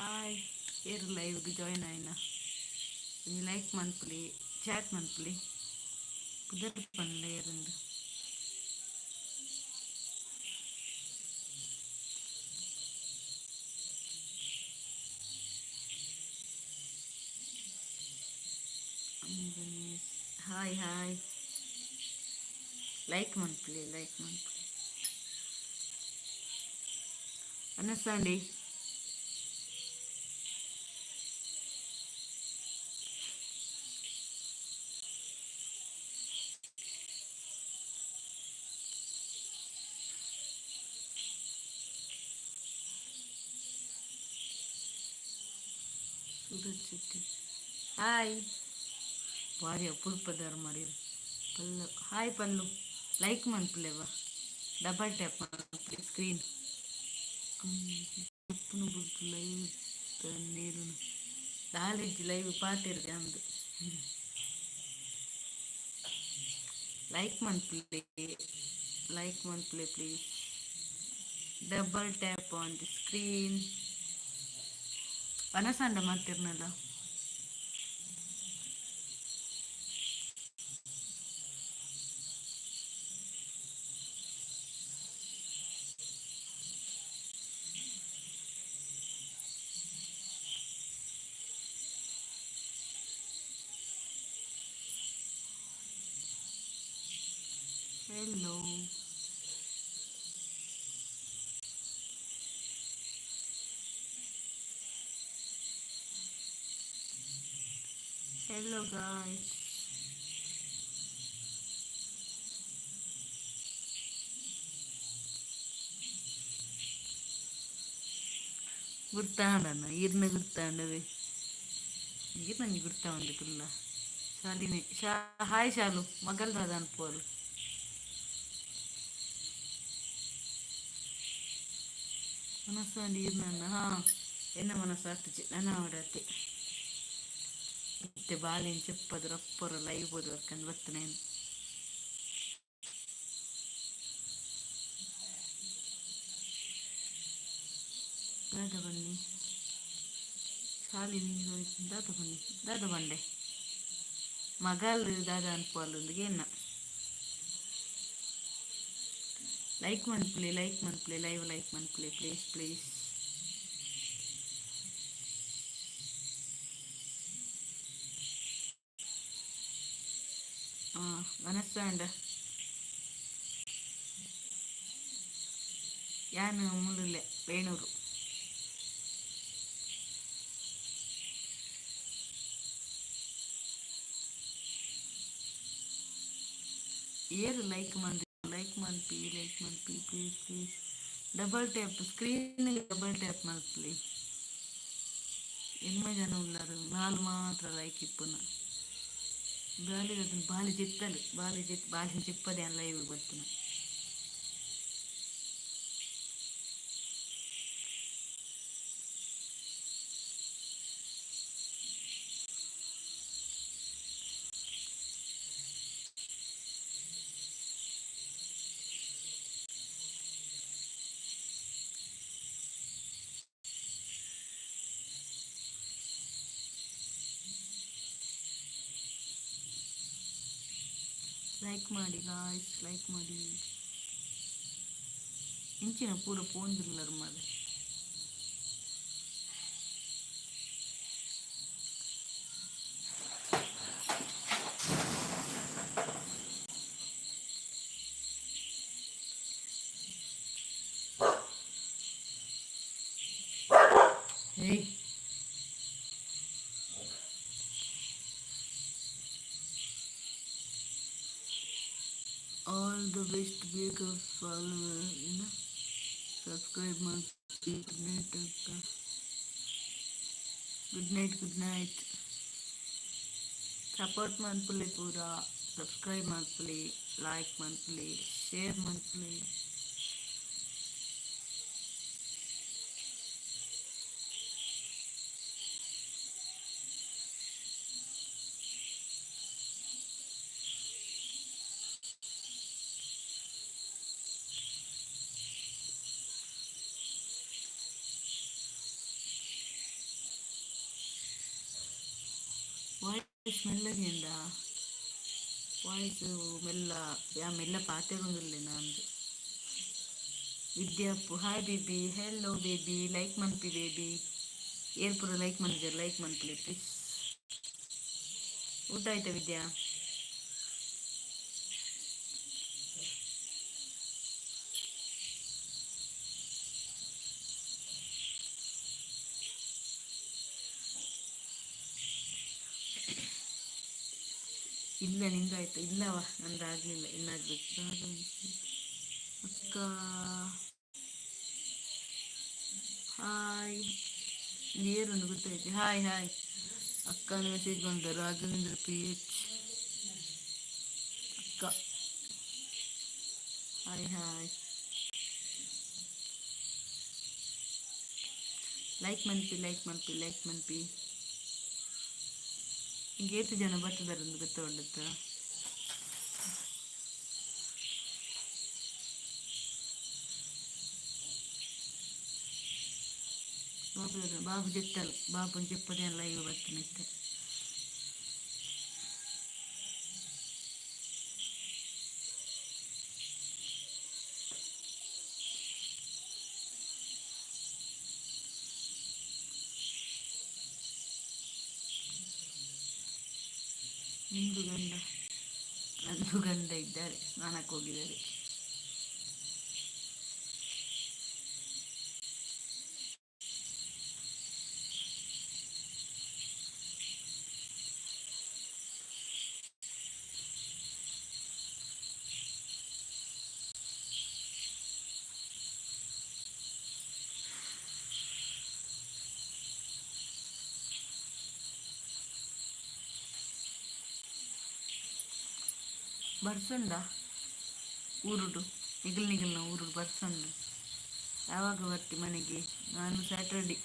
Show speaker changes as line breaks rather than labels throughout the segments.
Hi, ಏರ್ ಲೈವ್ಗೆ join ಆಯಿನ ಒಂಜಿ ಲೈಕ್ ಮನ್ಪುಲಿ, ಚಾಟ್ ಮನ್ಪುಲಿ, ಪುದರ್ ಪನ್ಲೆ ಏರಂದು. ಹಾಯ್ ಹಾಯ್, ಲೈಕ್ ಮನ್ಪುಲಿ, ಲೈಕ್ ಮನ್ಪುಲಿ. ಅನಸಾಂಡಿ. ಸೂರಜ್ ಶೆಟ್ಟಿ, ಹಾಯ್. ಭಾರಿ ಅಪರೂಪದಾರ್ ಮಾಡಿರು. ಪಲ್ಲು, ಹಾಯ್ ಪಲ್ಲು. ಲೈಕ್ ಮನ್ಪುಲೆವ, ಡಬಲ್ ಟ್ಯಾಪ್ ಮನ್ಪುಲೆ ಸ್ಕ್ರೀನ್. ಉಪ್ಪುನು ಬುಡ್ದು ಲೈವ್ ನೇರುನು ದಾಲಿಜ್ಜಿ, ಲೈವ್ ಪಾತೆರ್ಗೆ ಅಂದು. ಲೈಕ್ ಮನ್ಪುಲೆ, ಲೈಕ್ ಮನ್ಪುಲೆ please. Double tap on the screen. ವನಸಂಡ ಮಾತಿರ್ನಲ್ಲ. Hello. Hello guys. ಗುರ್ತಾಂಡಣ್ಣ ಈರ್ನ ಗುರ್ತಾಂಡವೆ? ಈರ್ ನಂಗೆ ಗುರ್ತಾ ಉಂಡು ಕುಲ್ಲ. ಶಾಲಿನಿ ಶಾ, ಹಾಯ್ ಶಾಲು. ಮಗಲ್ ದಾದ ಅನ್ಪೋಲು. ಮನಸ್ಸಾಂಡ್ ಈರ್ನನ್ನ. ಹಾ, ಎನ್ನ ಮನಸ್ಸು ಆತುಜಿ ನನ್ನ ಅವಡತೆ. ಇತ್ತೆ ಬಾಲೆನ್ ಚೆಪ್ಪದು ರಪ್ಪರ ಲೈವ್ ಬೋದು ವರ್ಕಂದ್ ಬತ್ತನೇನು. ದಾದ ಬನ್ನಿ ಶಾಲಿನಿ, ದಾದ ಬನ್ನಿ, ದಾದ ಬಂಡೆ ಮಗಲ್ ದಾದ ಅನ್ಪೋಲು ಏನ. ಲೈಕ್ ಮನ್ಪುಲೆ, ಲೈಕ್ ಮನ್ಪುಲೆ, ಲೈವ್ ಲೈಕ್ ಮನ್ಪುಲೆ, ಪ್ಲೀಸ್ ಪ್ಲೀಸ್. ಹಾಂ, ಮನಸ್ಸಾಂಡ. ಯಾನ್ ಮುಲ್ಲುಲ್ಲೆ, ವೇಣೂರು. ಏರು ಲೈಕ್ ಮಂದಿ? ಲೈಕ್ ಮನ್ಪಿ, ಲೈಕ್ ಮನ್ಪಿ, please please. Double tap screen, double tap ಮಲ್ಪಲಿ. ಎನ್ಮ ಜನ ಉಲ್ಲಾರು, ನಾಲ್ ಮಾತ್ರ ಲೈಕ್ ಇಪ್ಪುನ. ಬಾಲಿ ಅದನ್ನ ಬಾಲಿ ಜಿತ್ತಲು ಬಾಲಿ ಜಿತ್ ಬಾಲಿ ಚಿಪ್ಪದೆ ಲೈವ್ ಬತ್ತುನ. ಲೈಕ್ ಮಾಡಿ ಗಾಯ್ಸ್, ಲೈಕ್ ಮಾಡಿ. ಇಂಚಿನ ಪೂರ ಪೋಂದುಲ್ಲರ್ ಮಾರೆ. ಏಯ್. All the best. ಬೇಗ ಫಾಲೋ, ಸಬ್ಸ್ಕ್ರೈಬ್ ಮಾಡಿ. ಗುಡ್ ನೈಟ್ ಅಕ್ಕ. Good night, good night. Support ಮನ್ಪುಲೆ ಪೂರ. ಸಬ್ಸ್ಕ್ರೈಬ್ ಮನ್ಪುಲೆ, ಲೈಕ್ ಮನ್ಪುಲೆ, ಶೇರ್ ಮನ್ಪುಲೆ. ಮೆಲ್ಲಗೆಂದ ವಾಯ್ಸ್ ಮೆಲ್ಲ ಯಾ ಮೆಲ್ಲ ಪಾತೆರೊಂದುಲ್ಲೆನ ಅಂದ್. ವಿದ್ಯಾಪ್ಪು hi baby, hello baby, like ಮನ್ಪಿ ಬೇಬಿ. ಏರ್ ಪೂರ ಲೈಕ್ ಮನ್ಪುಜರ್, ಲೈಕ್ ಮನ್ಪುಲೆ ಪ್ಲೀಸ್. ಊಟ ಆಯ್ತಾ ವಿದ್ಯಾ? ಇಲ್ಲ, ನಿಂದಾಯ್ತು? ಇಲ್ಲವ, ನಂದು ಆಗಲಿಲ್ಲ, ಇನ್ನಾಗಬೇಕು. ಅಕ್ಕ ಹಾಯ್, ಏರುಂಡು ಗೊತ್ತಾಯ್ತು. ಹಾಯ್ ಹಾಯ್ ಅಕ್ಕನ ಮೆಸೇಜ್ ಬಂದ. ರಾಘವೇಂದ್ರ ಪಿ ಎಚ್ ಅಕ್ಕ ಹಾಯ್ ಹಾಯ್. ಲೈಕ್ ಮನ್ಪಿ, ಲೈಕ್ ಮನ್ಪಿ, ಲೈಕ್ ಮನ್ಪಿ. ಈಗ ಏತು ಜನ ಬರ್ತದಾರಂದು ಗೊತ್ತುಂಡತ್ತ? ಬಾಬು ಬಾಬು ಜೆತ್ತಲ್, ಬಾಬು ಜೆಪ್ಪದೆ ಲೈವ್ ಬರ್ತನಿತ್ತೆ. ನಿಂದು ಗಂಡ? ನಂದು ಗಂಡ ಇದ್ದಾರೆ, ಸ್ನಾನಕ್ಕೆ ಹೋಗಿದ್ದಾರೆ. ಬರ್ಸಂಡ ಊರುಡು? ನಿಗಲ್ ನಿಗಲ್ನ ಊರುಡು ಬರ್ಸಂಡು. ಯಾವಾಗ ಬರ್ತಿ ಮನೆಗೆ? ನಾನು ಸ್ಯಾಟರ್ಡೆ.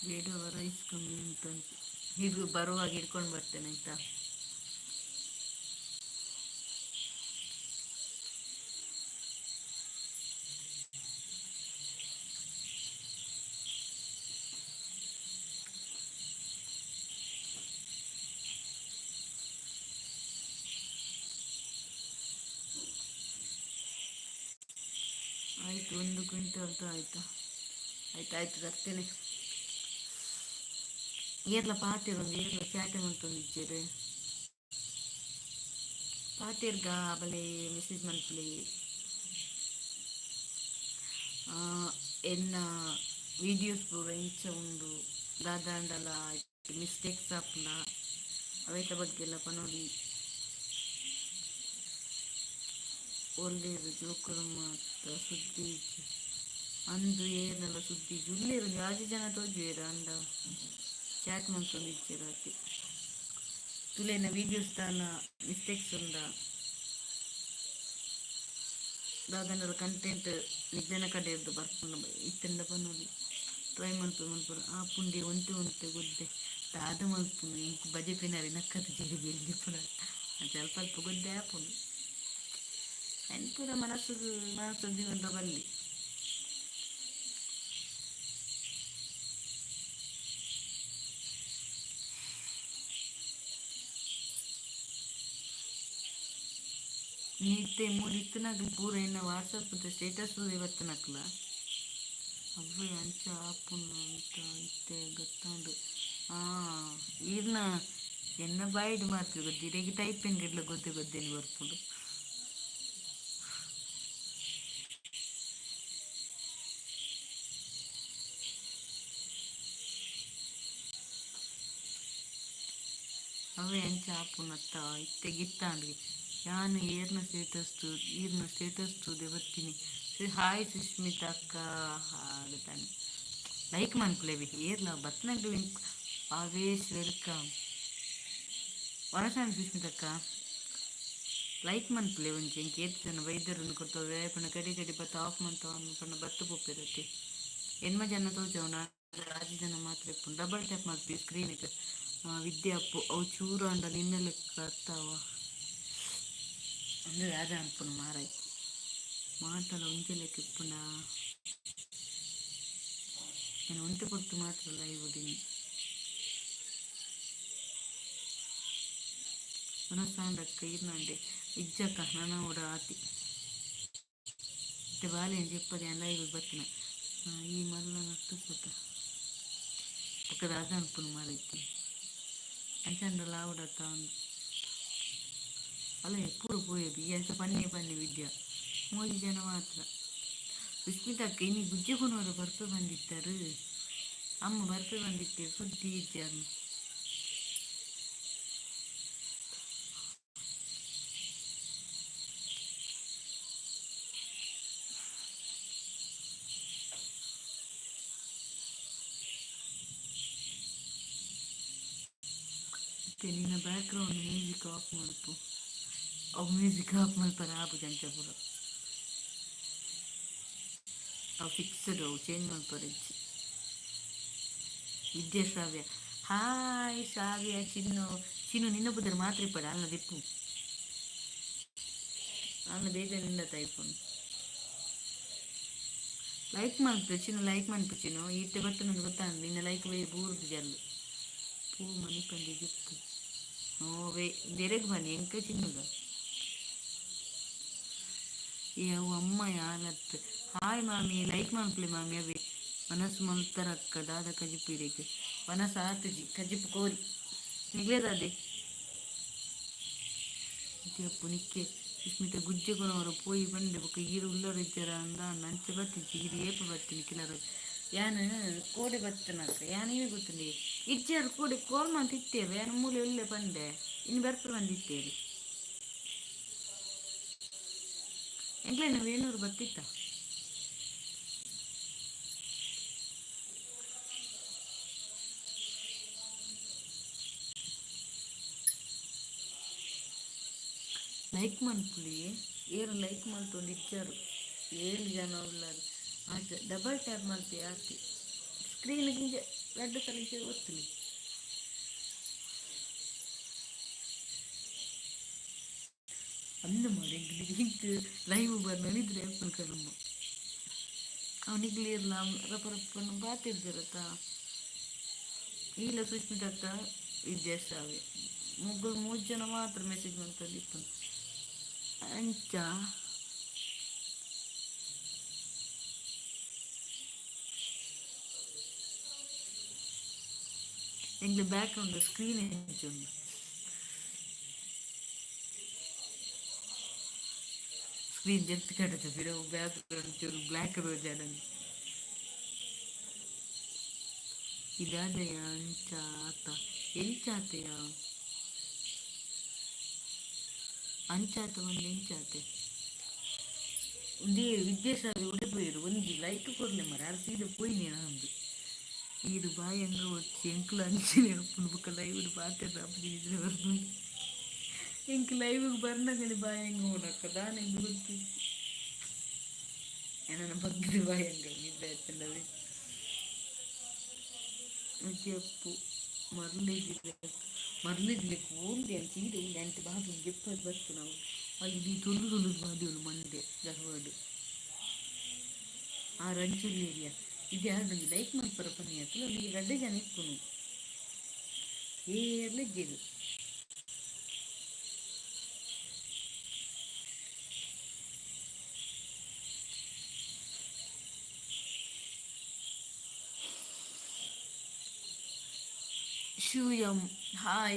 ಬೇಡವ, ರೈಸ್ ಕಮ್ಮಿ ಉಂಟಂತೆ. ಇದು ಬರುವಾಗ ಹಿಡ್ಕೊಂಡು ಬರ್ತೇನೆ, ಆಯ್ತಾ? ಆಯಿತು, 1 ಕ್ವಿಂಟಲ್ ಆಯಿತಾ? ಆಯ್ತು ಆಯ್ತು, ತರ್ತೇನೆ. ಏರ್ಲ ಪಾತೆರೊಂದು, ಏರ್ಲ ಚಾಟೆ ಮಲ್ತೊಂದಿಜ್ಜೆರ್? ಪಾತೆರ್ಗ ಬಲೆ, ಮೆಸೇಜ್ ಮನ್ಪುಲೆ. ಎನ್ನ ವೀಡಿಯೋಸ್ ಪೂರ ಇಂಚ ಉಂಡು, ದಾದಾಂಡಲ ಮಿಸ್ಟೇಕ್ಸ್ ಆಪುನ ಅವೆತ ಬಗ್ಗೆ ಎಲ್ಲ ಪನೊಲಿ. ಒಲ್ಲೆರ್ ಜೋಕುಲು ಮಾತ? ಸುದ್ದಿ ಇಜ್ಜಿ ಅಂದು, ಏರ್ನಲ ಸುದ್ದಿ ಇಜ್ಜಿ. ಉಲ್ಲೆರ್, ಜಾಸ್ತಿ ಜನ ತೋಜುವೆರ್, ಅಂಡ ಚಾಟ್ ಮಲ್ತೊಂದಿಜ್ಜೆರ್ ಅತೆ. ತುಲೆನ ವೀಡಿಯೋಸ್ ದಾಲ ಮಿಸ್ಟೇಕ್ಸ್ ಉಂಡ, ದಾದಂಡಲ ಕಂಟೆಂಟ್ ನಿಗ್ಲೆನ ಕಡೆರ್ದ್ ಬರ್ಪುಂಡು ಇತ್ತ್ಂಡ ಪನೊಲಿ. ಟ್ರೈ ಮಲ್ಪು ಮಲ್ಪುನು ಆಪುಂಡೆ. ಒಂತೆ ಒಂತೆ ಗೊದ್ದೆ, ದಾದ ಮಲ್ಪುನು? ಎಂಕ್ ಬಜೆ ಪಿನರಿ ನಕ್ಕದ ಬೆಲ್ಲಿಪುನ ಅಂಚ ಅಲ್ಪ ಅಲ್ಪ ಗೊದ್ದೆ ಆಪುಂಡು. ಐನ್ ಪೂರ ಮನಸ್ಸುಗು ಮನಸ್ಸು ಜೀವನದ ಬಲ್ಲಿ. ಇತ್ತೆ ಮೂಲು ಇತ್ತಿನಕುಲು ಪೂರ ಎನ್ನ ವಾಟ್ಸಪ್ ಸ್ಟೇಟಸ್ ಬತ್ತಿನಕ್ಲ. ಅವ್ವೆ ಅಂಚ ಆಪುಂಡು ಅಂತ ಇತ್ತೆ ಗೊತ್ತಾಂಡು. ಈರ್ನ ಎನ್ನ ಬಾಯಿಡ್ ಮಾತ್ರ ಗೊತ್ತು, ಇರೆಗ್ ಟೈಪಿಂಗ್ ಇಡ್ಲ ಗೊತ್ತೆ ಗೊತ್ತೇನು ಬರ್ಪುಂಡು. ಅವೇ ಅಂಚ ಆಪುನತ್ತ, ಇತ್ತೆ ಗಿತ್ತಾಂಡ್. ಯಾನ್ ಏರ್ನ ಸ್ಟೇಟಸ್ ತೂ, ಈರ್ನ ಸ್ಟೇಟಸ್ ತೂದೆ ಬತ್ತೀನಿ. ಹಾಯ್ ಸುಷ್ಮಿತಾ ಅಕ್ಕ. ಹಾಗೆ ಲೈಕ್ ಮನ್ಪುಲೆ ಏರ್ಲ ಬತ್ತನಗ್ಲು. ಆವೇಶ್ welcome. ವನಸಾನ್ ಸುಷ್ಮಿತಾ ಅಕ್ಕ, ಲೈಕ್ ಮನ್ಪುಲೆ ಒಂಜಿ. ಎಂಕ್ ಏತ್ ಜನ ಬೈದೆರ್ ಕೊರ್ತವೆ ಪಂಡ ಕಡಿ ಕಡಿ ಬತ್ತ ಆಫ್ ಮಂತ ಪಂಡ ಬತ್ತು ಪೋಪೆರತಿ. ಎಣ್ಮ ಜನ ತೋಜವುಂಡು ಆಜಿ ಜನ ಮಾತ್ರ ಇಪ್ಪುನು ಡಬಲ್ ಟ್ಯಾಪ್ ಮಲ್ಪಿ ಸ್ಕ್ರೀನ್ಗ್ ವಿದ್ಯೆ ಅಪ್ಪು ಅವು ಚೂರು ಆಂಡ ನಿನ್ನ ಲೆಕ್ಕ ಅತ್ತಾವ ಅಂದು ದಾದ ಅನ್ಪುನು ಮಾರಾಯ್ ಮಾತಲ ಒಂಜೆ ಲೆಕ್ಕ ಇಪ್ಪುಂಡ ಯಾನ್ ಒಂತೆ ಪೊರ್ತು ಮಾತ್ರ ಲೈವ್ ದಿನಿ ವನಸಾಂಡಕ್ಕ ಈರ್ನಂಡೆ ಇಜ್ಜಕ್ಕ ನನ ಓಡ ಆತಿ ಇತ್ತೆ ಬಾಲೆನ್ ಜೆಪ್ಪದೆ ಯಾನ್ ಲೈವ್ ಬತ್ತಿನ ಈ ಮಲ್ಲ ನಟ್ಟು ಸುತ ಬೊಕ್ಕ ದಾದ ಅನ್ಪುನು ಮಾರೈತಿ ಅಂಚಾಂಡಲ ಆವಡತ್ತ ಅಂದ್ ಅಲ್ಲ ಪೂರ ಪೋಯೆರ್ ಈ ಅಂಚ ಪನ್ನೆ ಪನ್ನೆ ವಿದ್ಯಾ ಮೂಜಿ ಜನ ಮಾತ್ರ ಸುಷ್ಮಿತಕ್ಕ ಇನಿ ಗುಜ್ಜೆ ಕೊನೊರ ಬರ್ಪೆ ಬಂದಿತ್ತರ್ ಅಮ್ಮ ಬರ್ಪೆ ಬಂದಿತ್ತೆರ್ ಸುದ್ದಿ ಇಜ್ಜಾರ್ನ ಇತ್ತೆ ನಿನ್ನ ಬ್ಯಾಕ್ಗ್ರೌಂಡ್ ಮ್ಯೂಸಿಕ್ ಆಫ್ ಮಲ್ಪು ಅವು ಮ್ಯೂಸಿಕ್ ಆಫ್ ಮಲ್ಪರೆ ಆಪುಜಿ ಅಂಚ ಪೂರ ಅವು ಫಿಕ್ಸ್ಡ್ ಅವು ಚೇಂಜ್ ಮಲ್ಪರೆ ಇಜ್ಜಿ ವಿದ್ಯಾ ಶ್ರಾವ್ಯ ಹಾಯ್ ಶ್ರಾವ್ಯ ಚಿನ್ನು ಚಿನ್ನು ನಿನ್ನ ಪುದರ್ ಮಾತ್ರ ಇಪ್ಪಡ ಅಲ್ಲ ದಿಪ್ಪು ಅಲ್ಲ ಬೇಗ ನಿನ್ನ ಐಫೋನ್ ಲೈಕ್ ಮಲ್ಪು ಚಿನ್ನು ಲೈಕ್ ಮನ್ಪು ಚಿನ್ನು ಇತ್ತೆ ಬತ್ತುಂಡು ಗೊತ್ತಾಂಡ್ ನಿನ್ನ ಲೈಕ್ ಬೇ ಬೂರ್ದು ಜಲ್ಲು ಪೂ ಮನಿಪಂದೆ ಜೆಪ್ಪು ನೋ ವೇ ದೆರೆಗ್ ಬನ್ನಿ ಎಂಕ ಚಿನ್ನುಗ ಏ ಅವು ಅಮ್ಮ ಯಾಲತ್ ಹಾಯ್ ಮಾಮಿ ಲೈಕ್ ಮನ್ಪುಲೆ ಮಾಮಿ ಅವೇ ಮನಸ್ಸು ಮಲ್ತರಕ್ಕ ದಾದ ಕಜಿಪು ಇರೆಗ್ ವನಸ್ ಆತುಜಿ ಕಜಿಪು ಕೋರಿ ನಿಗ್ಲೇದಾದೆ ಅಪ್ಪು ನಿಕ್ಕೆ ಸುಸ್ಮಿತ ಗುಜ್ಜೆ ಕೊನೊರ ಪೋಯಿ ಪಂಡೆ ಬೊಕ್ಕ ಈರ್ ಉಲ್ಲರ್ ಇಜ್ಜರ ಅಂದ ಅಂಚ ಬತ್ತಿಜ್ಜಿ ಈರ್ ಏಪ ಬತ್ತಿನಿ ಕಿಲರ್ ಯಾನ್ ಕೋಡೆ ಬತ್ತನಕ್ಕ ಯಾನ್ ಇನಿ ಗೊತ್ತುಂಡಿ ಇಜ್ಜಾರ್ ಕೋಡೆ ಕಾಲ್ ಮಂತ್ ಇತ್ತೇರು ಯಾನ್ ಮೂಲೆ ಉಲ್ಲೆ ಪಂಡೆ ಇನಿ ಬರ್ಪೆ ಬಂದಿತ್ತೇರು ಎಂಕ್ಲೆನ ವೇಣೂರು ಬತ್ತಿತ್ತ ಲೈಕ್ ಮನ್ಪುಲಿ ಏರ್ ಲೈಕ್ ಮಲ್ತೊಂದು ಇಜ್ಜಾರು ಏಳು ಜನ ಉಲ್ಲರ್ ಆತ್ ಡಬಲ್ ಟ್ಯಾಪ್ ಮಲ್ಪಿ ಆತಿ ಸ್ಕ್ರೀನ್ ಗಿಂಜ ರಡ್ಡ್ ಸಲ ಇಂಚ ಒತ್ತುಲಿ ಅಂದ್ ಮಾರ್ರೆ ಎಂಕ್ ಎಂಕ್ ಲೈವ್ ಬರ್ನ ನಿದ್ರೆ ಆಪುಂಡು ಕರ್ಮ ಅವು ನಿಕ್ಲ್ ಏರ್ಲ ರಪ ರಪನ ಪಾತೆರ್ಜರತ ಈಲ ಸುಷ್ಮಿತಕ್ಕ ವಿದ್ಯಾಶ್ರಾವ್ಯ ಮೊಗುಲು ಮೂಜಿ ಜನ ಮಾತ್ರ ಮೆಸೇಜ್ ಮಂತೊಂದು ಇಪ್ಪುನು ಅಂಚ ಎಂಕ್ಲೆ ಬ್ಯಾಕ್ ಗ್ರೌಂಡ್ ಸ್ಕ್ರೀನ್ ಎಂಚ ಉಂಡು. ಸ್ಕ್ರೀನ್ ಜತ್ತ್ ಕಡತ ಪಿರ ಬ್ಯಾಕ್ ಗ್ರೌಂಡ್ ಚೂರು ಬ್ಲ್ಯಾಕ್ ತೋಜಾಂಡ್ ಇದಾದಯ ಅಂಚ ಆತ ಎಂಚ ಆತೆಯ ಅಂಚಾತ ಪಂಡ ಎಂಚಾತೆ ಉಂದೇ ವಿದ್ಯಾಸಾಗರ್ ಒಡೆ ಪೋಯೆರ್ ಒಂಜಿ ಲೈಕ್ ಕೊರ್ಲೆ ಮಾರ್ರೆ ಆರ್ ಸೀದಾ ಪೋಯಿನಿ ಅಂದ್ ಈರ್ ಬಾಯಿ ಅಂಗ ಒಚ್ಚಿ ಎಂಕ್ಲ ಅಂಚನೆ ಆಪುಂಡು ಬೊಕ ಲೈವ್ ಡ್ ಪಾತೆರ್ರೆ ಆಪುಜಿ ನಿದ್ರೆ ಬರ್ಪುಂಡು ಎಂಕ್ ಲೈವ್ ಗ್ ಬರ್ನಗನೆ ಬಾಯಿ ಅಂಗ ಉಂಡಕ್ಕ ದಾನೆ ಎಂಕ್ ಗೊತ್ತಿಜ್ಜಿ ಎನನ ಬಗ್ಗ್ದ್ ಬಾಯಿ ಅಂಗ ನಿದ್ರೆ ಅತ್ಂಡವೆ ಅಜ್ಜಪ್ಪು ಮರ್ಲ್ ಮರ್ಲ್ ಇಜ್ಜಿಲೆಕ್ ಓಂದೆ ಅಂಚ ಸೀದಾ ಉಂಡೆ ಅಂಚ ಬಾಬು ಜೆಪ್ಪದ್ ಬತ್ತುನವು ಅವು ಇಡೀ ತುಲ್ಲು ತುಲ್ಲುದು ಬಾದಿಯುಂಡು ಮಂಡೆ ಗರ್ವಡ್ ಆರ್ ಅಂಚುಲ್ಲೆರ್ಯ ಇದು ಯಾರ್ದ ಒಂಜಿ ಲೈಕ್ ಮನ್ಪರ ಪನ್ನಿ ಅತ್ತ್ ಒಂಜಿ ರಡ್ಡ್ ಜನ ಇಪ್ಪುನು ಏರ್ಲ ಇಜ್ಜೆರ್. Shiv M hi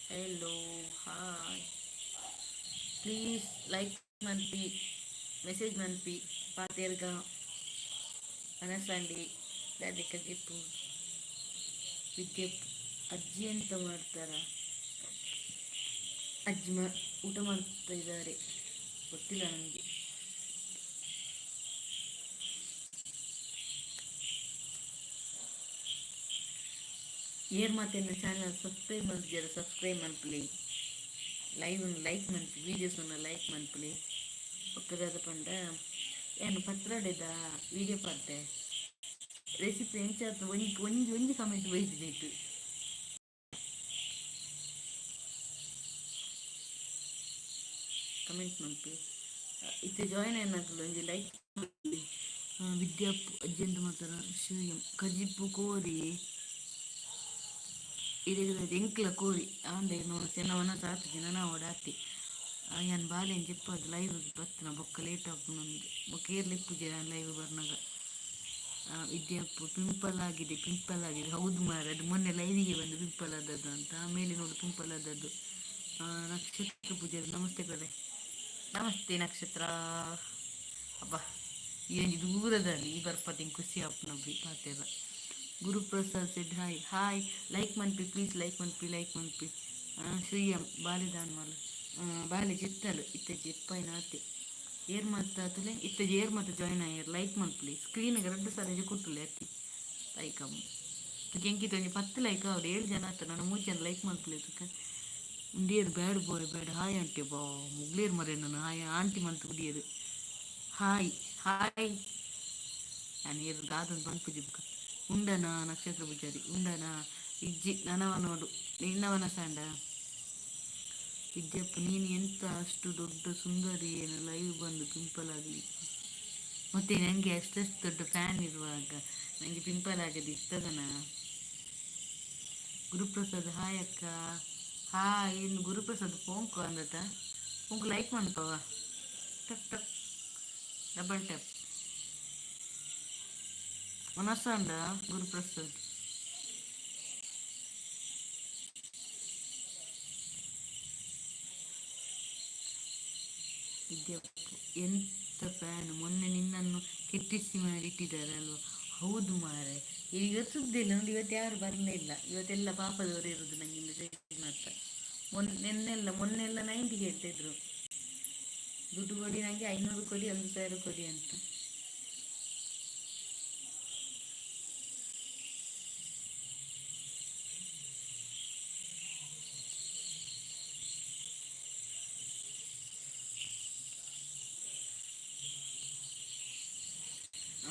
hello hi please like ಮನ್ಪಿ message ಮನ್ಪಿ ಪಾತೆರ್ಗ ಮನಸ್ಸಂಡಿ ದಾದೆ ಕಜಿಪು ವಿದ್ಯೆ ಅಜ್ಜಿ ಎಂತ ಮಾಡ್ತಾರ ಅಜ್ಜಿ ಊಟ ಮಾಡ್ತಾ ಇದ್ದಾರೆ ಗೊತ್ತಿಲ್ಲ ನನಗೆ. ಏರ್ ಮಾತೆನ್ನ ಚಾನಲ್ ಸಬ್ಸ್ಕ್ರೈಬ್ ಮಲ್ತಿಜರ ಸಬ್ಸ್ಕ್ರೈಬ್ ಮನ್ಪುಲೆ ಲೈವ್ ಲೈಕ್ ಮನ್ಪಿ ವೀಡಿಯೋಸ್ ಲೈಕ್ ಮನ್ಪುಲೆ ಬೊಕ್ಕ ದಾದ ಪಂಡ ಏನು ಪತ್ರೊಡೆದ ವಿಡಿಯೋ ಪಾಡ್ಡೆ ರೆಸಿಪಿ ಎಂಚಾತ್ ಒಂಜಿ ಒಂಜಿ ಒಂಜಿ ಕಮೆಂಟ್ ಬೈದಿಜೈತು. ಕಮೆಂಟ್ ಮಲ್ಪಿ. ಇತ್ತೆ ಜಾಯಿನ್ ಆಯಿನಕುಲು ಒಂಜಿ ಲೈಕ್. ವಿದ್ಯಾ ಅಜ್ಜಂತ ಮಾತ್ರ ಶಿವಂ ಕಜಿಪು ಕೋರಿ ಇರೆಗ್ ಎಂಕ್ಲ ಕೋರಿ ಆಂಡೆ ನೋಡು ಚೆನ್ನವನ ಸಾತು ಜನ ಓಡಾತಿ. ಯಾನ್ ಬಾಲೆನ್ ಜೆಪ್ಪದು ಲೈವ್ ಬತ್ತನ ಬೊಕ್ಕ ಲೇಟ್ ಆಪುಂಡು, ಬೊಕ್ಕ ಏರ್ಲ ಇಪ್ಪುಜೆರ್ ಲೈವ್ ಬರ್ನಗ. ವಿದ್ಯಾಪ್ಪು ಪಿಂಪಲ್ ಆಗಿದೆ, ಪಿಂಪಲ್ ಆಗಿದೆ. ಹೌದು ಮಾರ್ರೆ, ಅದು ಮೊನ್ನೆ ಲೈವಿಗೆ ಬಂದು ಪಿಂಪಲ್ ಆದದ್ದು ಅಂತ. ಆಮೇಲೆ ನೋಡು ಪಿಂಪಲ್ ಆದದ್ದು. ನಕ್ಷತ್ರ ಪೂಜೆ, ನಮಸ್ತೆ ಕಡೆ. ನಮಸ್ತೆ ನಕ್ಷತ್ರ. ಅಬ್ಬಾ, ಈ ಒಂಜಿ ದೂರದಲ್ಲಿ ಈ ಬರ್ಪತಿಂಗ್ ಖುಷಿ ಆಪುನಬ್ಬಿ ಪಾತೆರ. Guruprasad said hi. Hi. Like ಮನ್ಪಿ ಪ್ಲೀಸ್, ಲೈಕ್ ಮನ್ಪಿ, ಲೈಕ್ ಮನ್ಪಿ. ಶ್ರೀಯಂ ಬಾಲೆ ದಾನ್ಮಲ್ ಬಾಲೆ ಜಿತ್ತಲು ಇತ್ತೆ ಜಿಪ್ಪಾಯಿನ ಆತೆ. ಏರ್ ಮಾತ ತುಲೆ ಇತ್ತೆ ಏರ್ ಮಾತ ಜಾಯ್ನ್ ಆಯೆರ್, ಲೈಕ್ ಮನ್ಪುಲೆ. ಸ್ಕ್ರೀನ್ ರಡ್ಡ್ ಸಾರ ಕುಟ್ಟುಲೆ ಅತ್ತಿ ಲೈಕ್ ಅಮ್ಮ ಎಂಕಿತ ಒಂಜಿ 10 ಲೈಕ್ ಆವಡ್. ಏಳು ಜನ ಆತ, ನಾನು ಮೂರು ಜನ ಲೈಕ್ ಮನ್ಪುಲೆ ತುಕ. ಉಂಡೇರು bad boy bad. Hi aunty. ಬಾ ಮುಗ್ಲೇರ್ ಮರೆ ನಾನು ಹಾಯ್ ಆಂಟಿ ಮಂತ್ ಕುಡಿಯರು. Hi hi. ನಾನು ಏರು ದಾದನ್ ಪನ್ಪುಜಿ ಬುಕ್ಕ. ಉಂಡನಾ ನಕ್ಷತ್ರ ಪೂಜಾರಿ? ಉಂಡನಾ? ಇಜ್ಜಿ, ನನವ ನೋಡು. ನಿನ್ನವನ ಸಾಂಡ. ವಿದ್ಯಪ್ಪ, ನೀನು ಎಂತ ಅಷ್ಟು ದೊಡ್ಡ ಸುಂದರಿ ಏನು ಲೈವ್ ಬಂದು ಪಿಂಪಲ್ ಆಗಲಿ? ಮತ್ತೆ ನನಗೆ ಅಷ್ಟಷ್ಟು ದೊಡ್ಡ ಫ್ಯಾನ್ ಇರುವಾಗ ನನಗೆ ಪಿಂಪಲ್ ಆಗದೆ ಇರ್ತದನ? ಗುರುಪ್ರಸಾದ್, ಹಾಯ್ ಅಕ್ಕ. ಹಾಯ್. ಇನ್ನು ಗುರುಪ್ರಸಾದ್ ಪೋಂಕು ಅಂದತ. ಪೋಂಕು ಲೈಕ್ ಮಾಡ್ಪವ. ಟಕ್ ಟಕ್ ಡಬಲ್ ಟ್ಯಾಪ್. ಮನಸ್ಸಂಡ ಗುರುಪ್ರಸಾದ್. ವಿದ್ಯಪ್ಪ, ಎಂತ ಫ್ಯಾನ್! ಮೊನ್ನೆ ನಿನ್ನನ್ನು ಕೆಟ್ಟಿಸಿ ಮಾಡಿ ಇಟ್ಟಿದ್ದಾರೆ ಅಲ್ವಾ? ಹೌದು ಮಾರೆ, ಇವತ್ತು ಸುದ್ದಿ ಇಲ್ಲ ನೋಡಿ. ಇವತ್ತು ಯಾರು ಬರಲೇ ಇಲ್ಲ. ಇವತ್ತೆಲ್ಲ ಪಾಪದವರು ಇರುದು ನಂಗೆ ಮೆಸೇಜ್ ಮಾಡ್ತಾ. ಮೊನ್ನೆ ನಿನ್ನೆಲ್ಲ ಮೊನ್ನೆಲ್ಲ 90 ಹೇಳ್ತಿದ್ರು, ದುಡ್ಡು ಕೊಡಿ ನನಗೆ, 500 ಕೊಡಿ, 1000 ಕೊಡಿ ಅಂತ.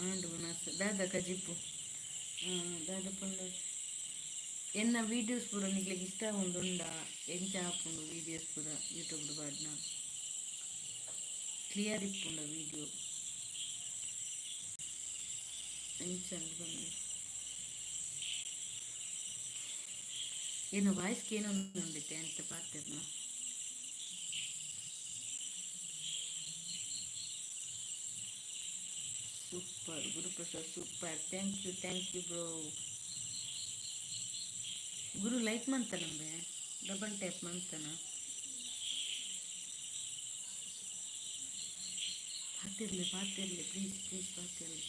ಆಂಡ್ ವನಸ್ ದಾದ ಕಜಿಪು ದಾದ ಪಂಡ? ಎನ್ನ ವೀಡಿಯೋಸ್ ಪೂರ ನಿಕ್ಲೆಗ್ ಇಷ್ಟ ಆವೊಂದುಂಡ? ಎಂಚ ಆಪುಂಡು ವೀಡಿಯೋಸ್ ಪೂರ ಯೂಟ್ಯೂಬ್ ಪಾಡ್ನ? ಕ್ಲಿಯರ್ ಇಪ್ಪುಂಡ ವೀಡಿಯೋ? ಎಂಚ ಪನ್ಲೆ. ಏನು ವಾಯ್ಸ್ ಕೇನೊಂದುಂಡಿತ್ತೆ ಅಂತ ಪಾತೆರ್ನ. Super Guruprasad, super. Thank you, thank you bro. Guru like ಮಂತನಂಬೆ, double tap ಮಂತನ. ಪಾತಿರ್ಲಿ, ಪಾತಿರ್ಲಿ, ಪ್ಲೀಸ್ ಪ್ಲೀಸ್ ಪಾತಿರ್ಲಿ.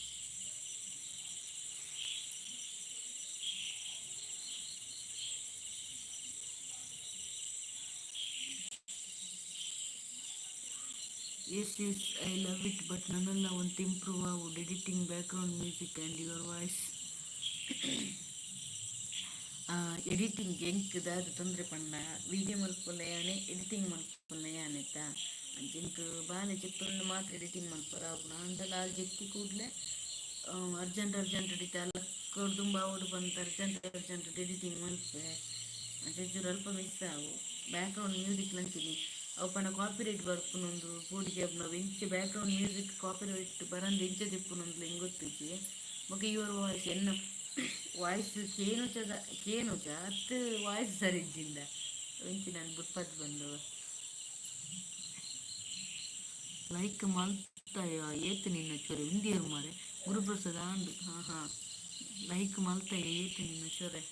Yes, I love it, but ನನಲ್ಲ ಒಂದು ಇಂಪ್ರೂವ್ ಆವು editing, background music and your voice. Editing ಎಂಕ್ ದಾದ ತೊಂದರೆ ಪಂಡ, ವೀಡಿಯೋ ಮಲ್ಪುನ ಯಾನೆ, ಎಡಿಟಿಂಗ್ ಮಲ್ಪುನ ಯಾನೆತ್ತ. ಅಂಚ ಎಂಕ್ ಬಾಲೆ ಜೆತ್ತೊಂದು ಮಾತ್ರ ಎಡಿಟಿಂಗ್ ಮಲ್ಪರ ಆಪುಂಡು. ಆಂಡಲ ಆಲ್ ಜೆತ್ತಿ ಕೂಡ್ಲೆ ಅರ್ಜೆಂಟ್ ಅರ್ಜೆಂಟ್ ಎಡಿಟ್ ಅಲ್ಲ ದುಂಬು ಆವೊಡು ಪಂದ್ ಅರ್ಜೆಂಟ್ ಅರ್ಜೆಂಟ್ ಎಡಿಟಿಂಗ್ ಮಲ್ಪೆ. ಅಂಚ ಚೂರು ಅಲ್ಪ ಮಿಸ್ ಆವು. ಬ್ಯಾಕ್ಗ್ರೌಂಡ್ ಮ್ಯೂಸಿಕ್ ಅಂಚಿನಿ ಅವು ಪಂಡ ಕಾಪಿರೈಟ್ ಬರ್ಪುನೊಂದು ಪೋಡಿಗೆ ಆಪುಂಡು. ಅವು ಎಂಚ ಬ್ಯಾಕ್ಗ್ರೌಂಡ್ ಮ್ಯೂಸಿಕ್ ಕಾಪಿರೈಟ್ ಬರಂದೆ ಎಂಚ ದೆಪ್ಪುನಂದ್ಲ ಎಂಕ್ ಗೊತ್ತಿಜ್ಜಿ. ಬೊಕ your voice, ಎನ್ನ ವಾಯ್ಸ್ ಕೇನುಚದ ಕೇನುಚ ಅತ್ತ್ ವಾಯ್ಸ್ ಸರಿ ಇಜ್ಜಿಂದ ಒಂಚಿ ನಾನು ಬುಟ್ಪತ್ ಬಂದು. ಲೈಕ್ ಮಲ್ತಾಯ ಏತ್ ನಿನ್ನ ಚೊರೆ ಉಂದಿಯರ್ ಮಾರೆ. ಗುರುಪ್ರಸಾದ್ ಆಂಡ್. ಹಾಂ ಹಾಂ, ಲೈಕ್ ಮಲ್ತಾಯ ಏತ್ ನಿನ್ನ ಚೊರೆ.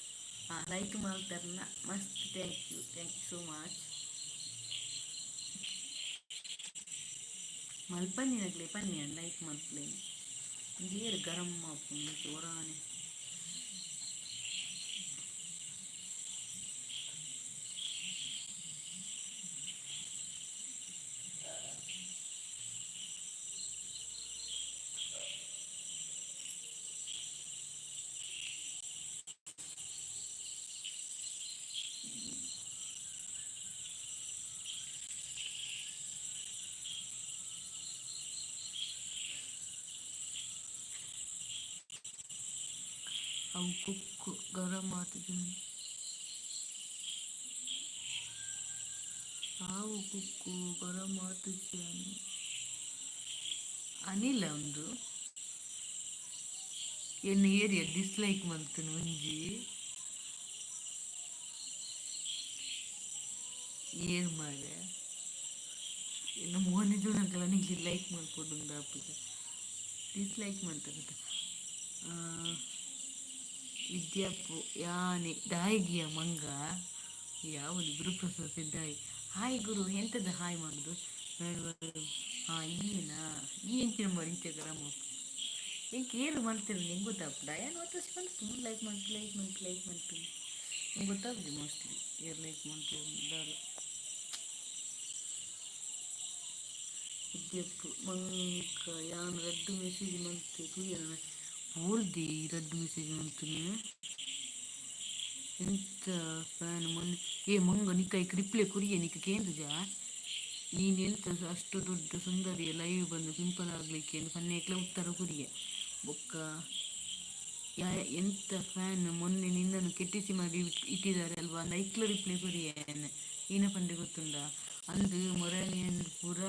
ಹಾಂ, ಲೈಕ್ ಮಲ್ತಾರನ ಮಸ್ತ್. Thank you, thank you so much. ಮಲ್ಪಂದಿನಕ್ಲೆ ಪನ್ನಿ ಲೈಕ್ ಮಲ್ಪಲೆ. ಏರ್ ಗರಂ ಆಪುಂಡು ಒರಾನೆ. ಅವು ಕುಕ್ಕು ಗರಂ ಆತುಜಿ. ಆವು ಕುಕ್ಕು ಗರಂ ಆತುಜಿ. ಅನಿಲ ಉಂದು ಎನ್ನ ಏರಿಯಾ ಡಿಸ್ಲೈಕ್ ಮಲ್ತನು ಒಂಜಿ ಏರ್ ಮಾರೆ ಎನ್ನ ಮೋನೆ ತೂನಕಲ ನಿಕ್ಲೆ ಲೈಕ್ ಮಲ್ಪೊಡು ಆಪುಜ ಡಿಸ್ಲೈಕ್ ಮಲ್ತಾರೆ. ವಿದ್ಯಾಪು ಯಾನೆ ದಾಯಿಗಿಯ ಮಂಗ ಯಾವುದು ಗುರುಪ್ರಸಾದ್ ಸಿದ್ದಾಯಿ. ಹಾಯ್ ಗುರು, ಎಂತದ ಹಾಯ್ ಮಾಡುದು? ಹಾಂ, ಈನಾ ಈ ಎಂಚಿನ ಮಾರು ಇಂಚ ಗರಂ. ಎಂಕ್ ಏರು ಮಲ್ತಿರ ನಿಂಗೆ ಗೊತ್ತಾಪುಂಡ? ಯಾನ್ ಒತ್ತಸ್ ಮಲ್ಪು, ಲೈಕ್ ಮಲ್ಪು, ಲೈಕ್ ಮಲ್ಪು, ಲೈಕ್ ಮಲ್ಪು. ನಿಂಗೆ ಗೊತ್ತಾಪುಜಿ ಮೋಸ್ಟ್ಲಿ ಏರ್ ಲೈಕ್ ಮಲ್ಪು ದಾಲ. ವಿದ್ಯಪ್ಪು ಮಂಕ ಯಾನ್ ರಡ್ಡ್ ಮೆಸೇಜ್ ಮಲ್ತೆ ತೂಯನ ಓಲ್ದಿ ರಡ್ಡ್ ಮೆಸೇಜ್ ಮಲ್ತುನು. ಎಂತ ಫ್ಯಾನ್ ಮೊನ್ನೆ? ಏ ಮಂಗ, ನಿಕ್ಕ ಐಕ್ ರಿಪ್ಲೈ ಕೊರಿಯೆ. ನಿಕ್ಕ ಕೇಂದುಜಾ? ನೀನು ಎಂತ ಅಷ್ಟು ದೊಡ್ಡ ಸುಂದರಿಯ, ಲೈವ್ ಬಂದು ಪಿಂಪಲ್ ಆಗ್ಲಿಕ್ಕೆ ಅಂತ ಪನ್ನೇಕ್ಲ ಉತ್ತರ ಕೊರಿಯೆ. ಬೊಕ್ಕ ಯಾ ಎಂತ ಫ್ಯಾನ್ ಮೊನ್ನೆ ನಿನ್ನನ್ನು ಕೆಟ್ಟಿಸಿ ಮಾಡಿ ಇಟ್ಟಿದ್ದಾರೆ ಅಲ್ವಾ ಅಂದ್ ಐಕ್ಲ ರಿಪ್ಲೈ ಕೊರಿಯೆ. ಏನ ಪಂಡೆ ಗೊತ್ತುಂಡ? ಅಂದು ಮೊರನಿಯನ್ ಪೂರ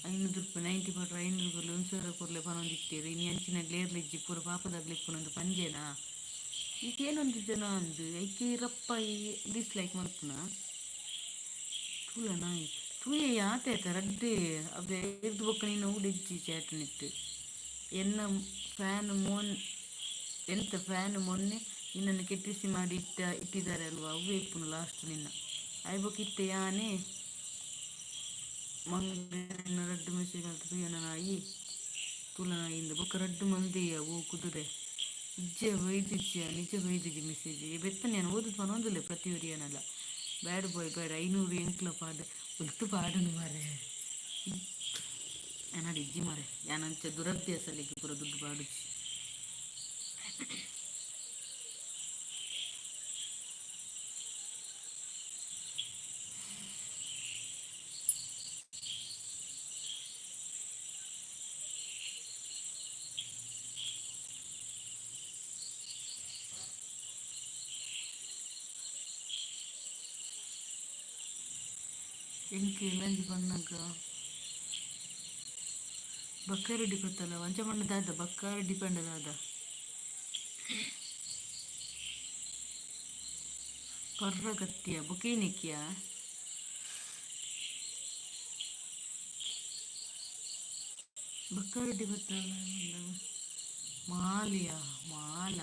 500 ರೂಪಾಯಿ 90 ಪಟ್ರ 500 ಕೊರ್ಲೆ, 1000 ಕೊರ್ಲೆ ಪನೊಂದಿತ್ತೆರ್. ಇನಿ ಅಂಚಿನ ಗ್ಲೇರ್ಲಿಜ್ಜಿ, ಪೂರ ಪಾಪದಾಗ್ಲು ಇಪ್ಪುನಂದು ಪಂಜೆನಾ? ಈಗ ಏನೊಂದು ಜನ ಅಂದು ಐಕೆ ರಪ್ಪ ಡಿಸ್ಲೈಕ್ ಮಲ್ಪುನ ತೂಲ ನಾಯಿ ತೂಯೆ ಆತೆ ಆತ ರಡ್ಡೆ ಅವೆ ಇರ್ದು. ಬೊಕ್ಕ ನಿನ್ನ ಊಡಿಜ್ಜಿ ಚಾಟ್ ನಿಟ್ಟು. ಎನ್ನ ಫ್ಯಾನ್ ಮೋನ್ ಎಂತ ಫ್ಯಾನ್ ಮೊನ್ನೆ ನಿನ್ನನ್ನು ಕೆಟ್ಟಿಸಿ ಮಾಡಿ ಇಟ್ಟಿದ್ದಾರೆ ಅಲ್ವಾ, ಅವೇ ಇಪ್ಪುನು ಲಾಸ್ಟ್ ನಿನ್ನ ಆಯ್. ಇತ್ತೆ ಯಾನೆ ಮಂಗನ ರಡ್ಡು ಮೆಸೇಜ್ ಮಲ್ತ್ ತೂಯನ ನಾಯಿ ತೂಲ ನಾಯಿಂದ. ಬೊಕ್ಕ ರಡ್ಡು ಮಲ್ದೆಯ. ಓ ಕುದುರೆ, ಇಜ್ಜೆ ಬೈದಿಜ್ಜ? ನಿಜ ಬೈದಿಜ್ಜಿ ಮೆಸೇಜ್ ಬೆತ್ತನೆ. ನಾನು ಓದುದು ಪನೊಂದುಲ್ಲೆ ಪ್ರತಿಯೊರಿಯನಲ. ಬ್ಯಾಡ್ ಬಾಯ್ ಬ್ಯಾಡ್. 500 ಎಂಕ್ಲ ಪಾಡ್ ಒಲ್ತು ಪಾಡುನು ಮಾರೆ? ಎನಡ ಇಜ್ಜಿ ಮಾರೆ. ಯಾನಂಚ ದುರಭ್ಯಾಸಲಿಗೆ ಪೂರ ದುಡ್ಡು ಪಾಡುಜಿ. ಎಂಕ್ ಎಲ್ಲಂಜಿ ಪನ್ನಗ ಬಕ್ಕಾರೆಡ್ಡಿ ಗೊತ್ತಲ್ಲ? ಅಂಚ ಪಂಡ ದಾದ ಬಕ್ಕಾರೆಡ್ಡಿ ಪಂಡ ದಾದ? ಪರ್ರ ಕತ್ತಿಯ ಬೊಕೇನಿಕ್ಕಿಯ ಬಕ್ಕಾರೆಡ್ಡಿ ಗೊತ್ತಲ್ಲ? ಮಾಲಿಯ ಮಾಲ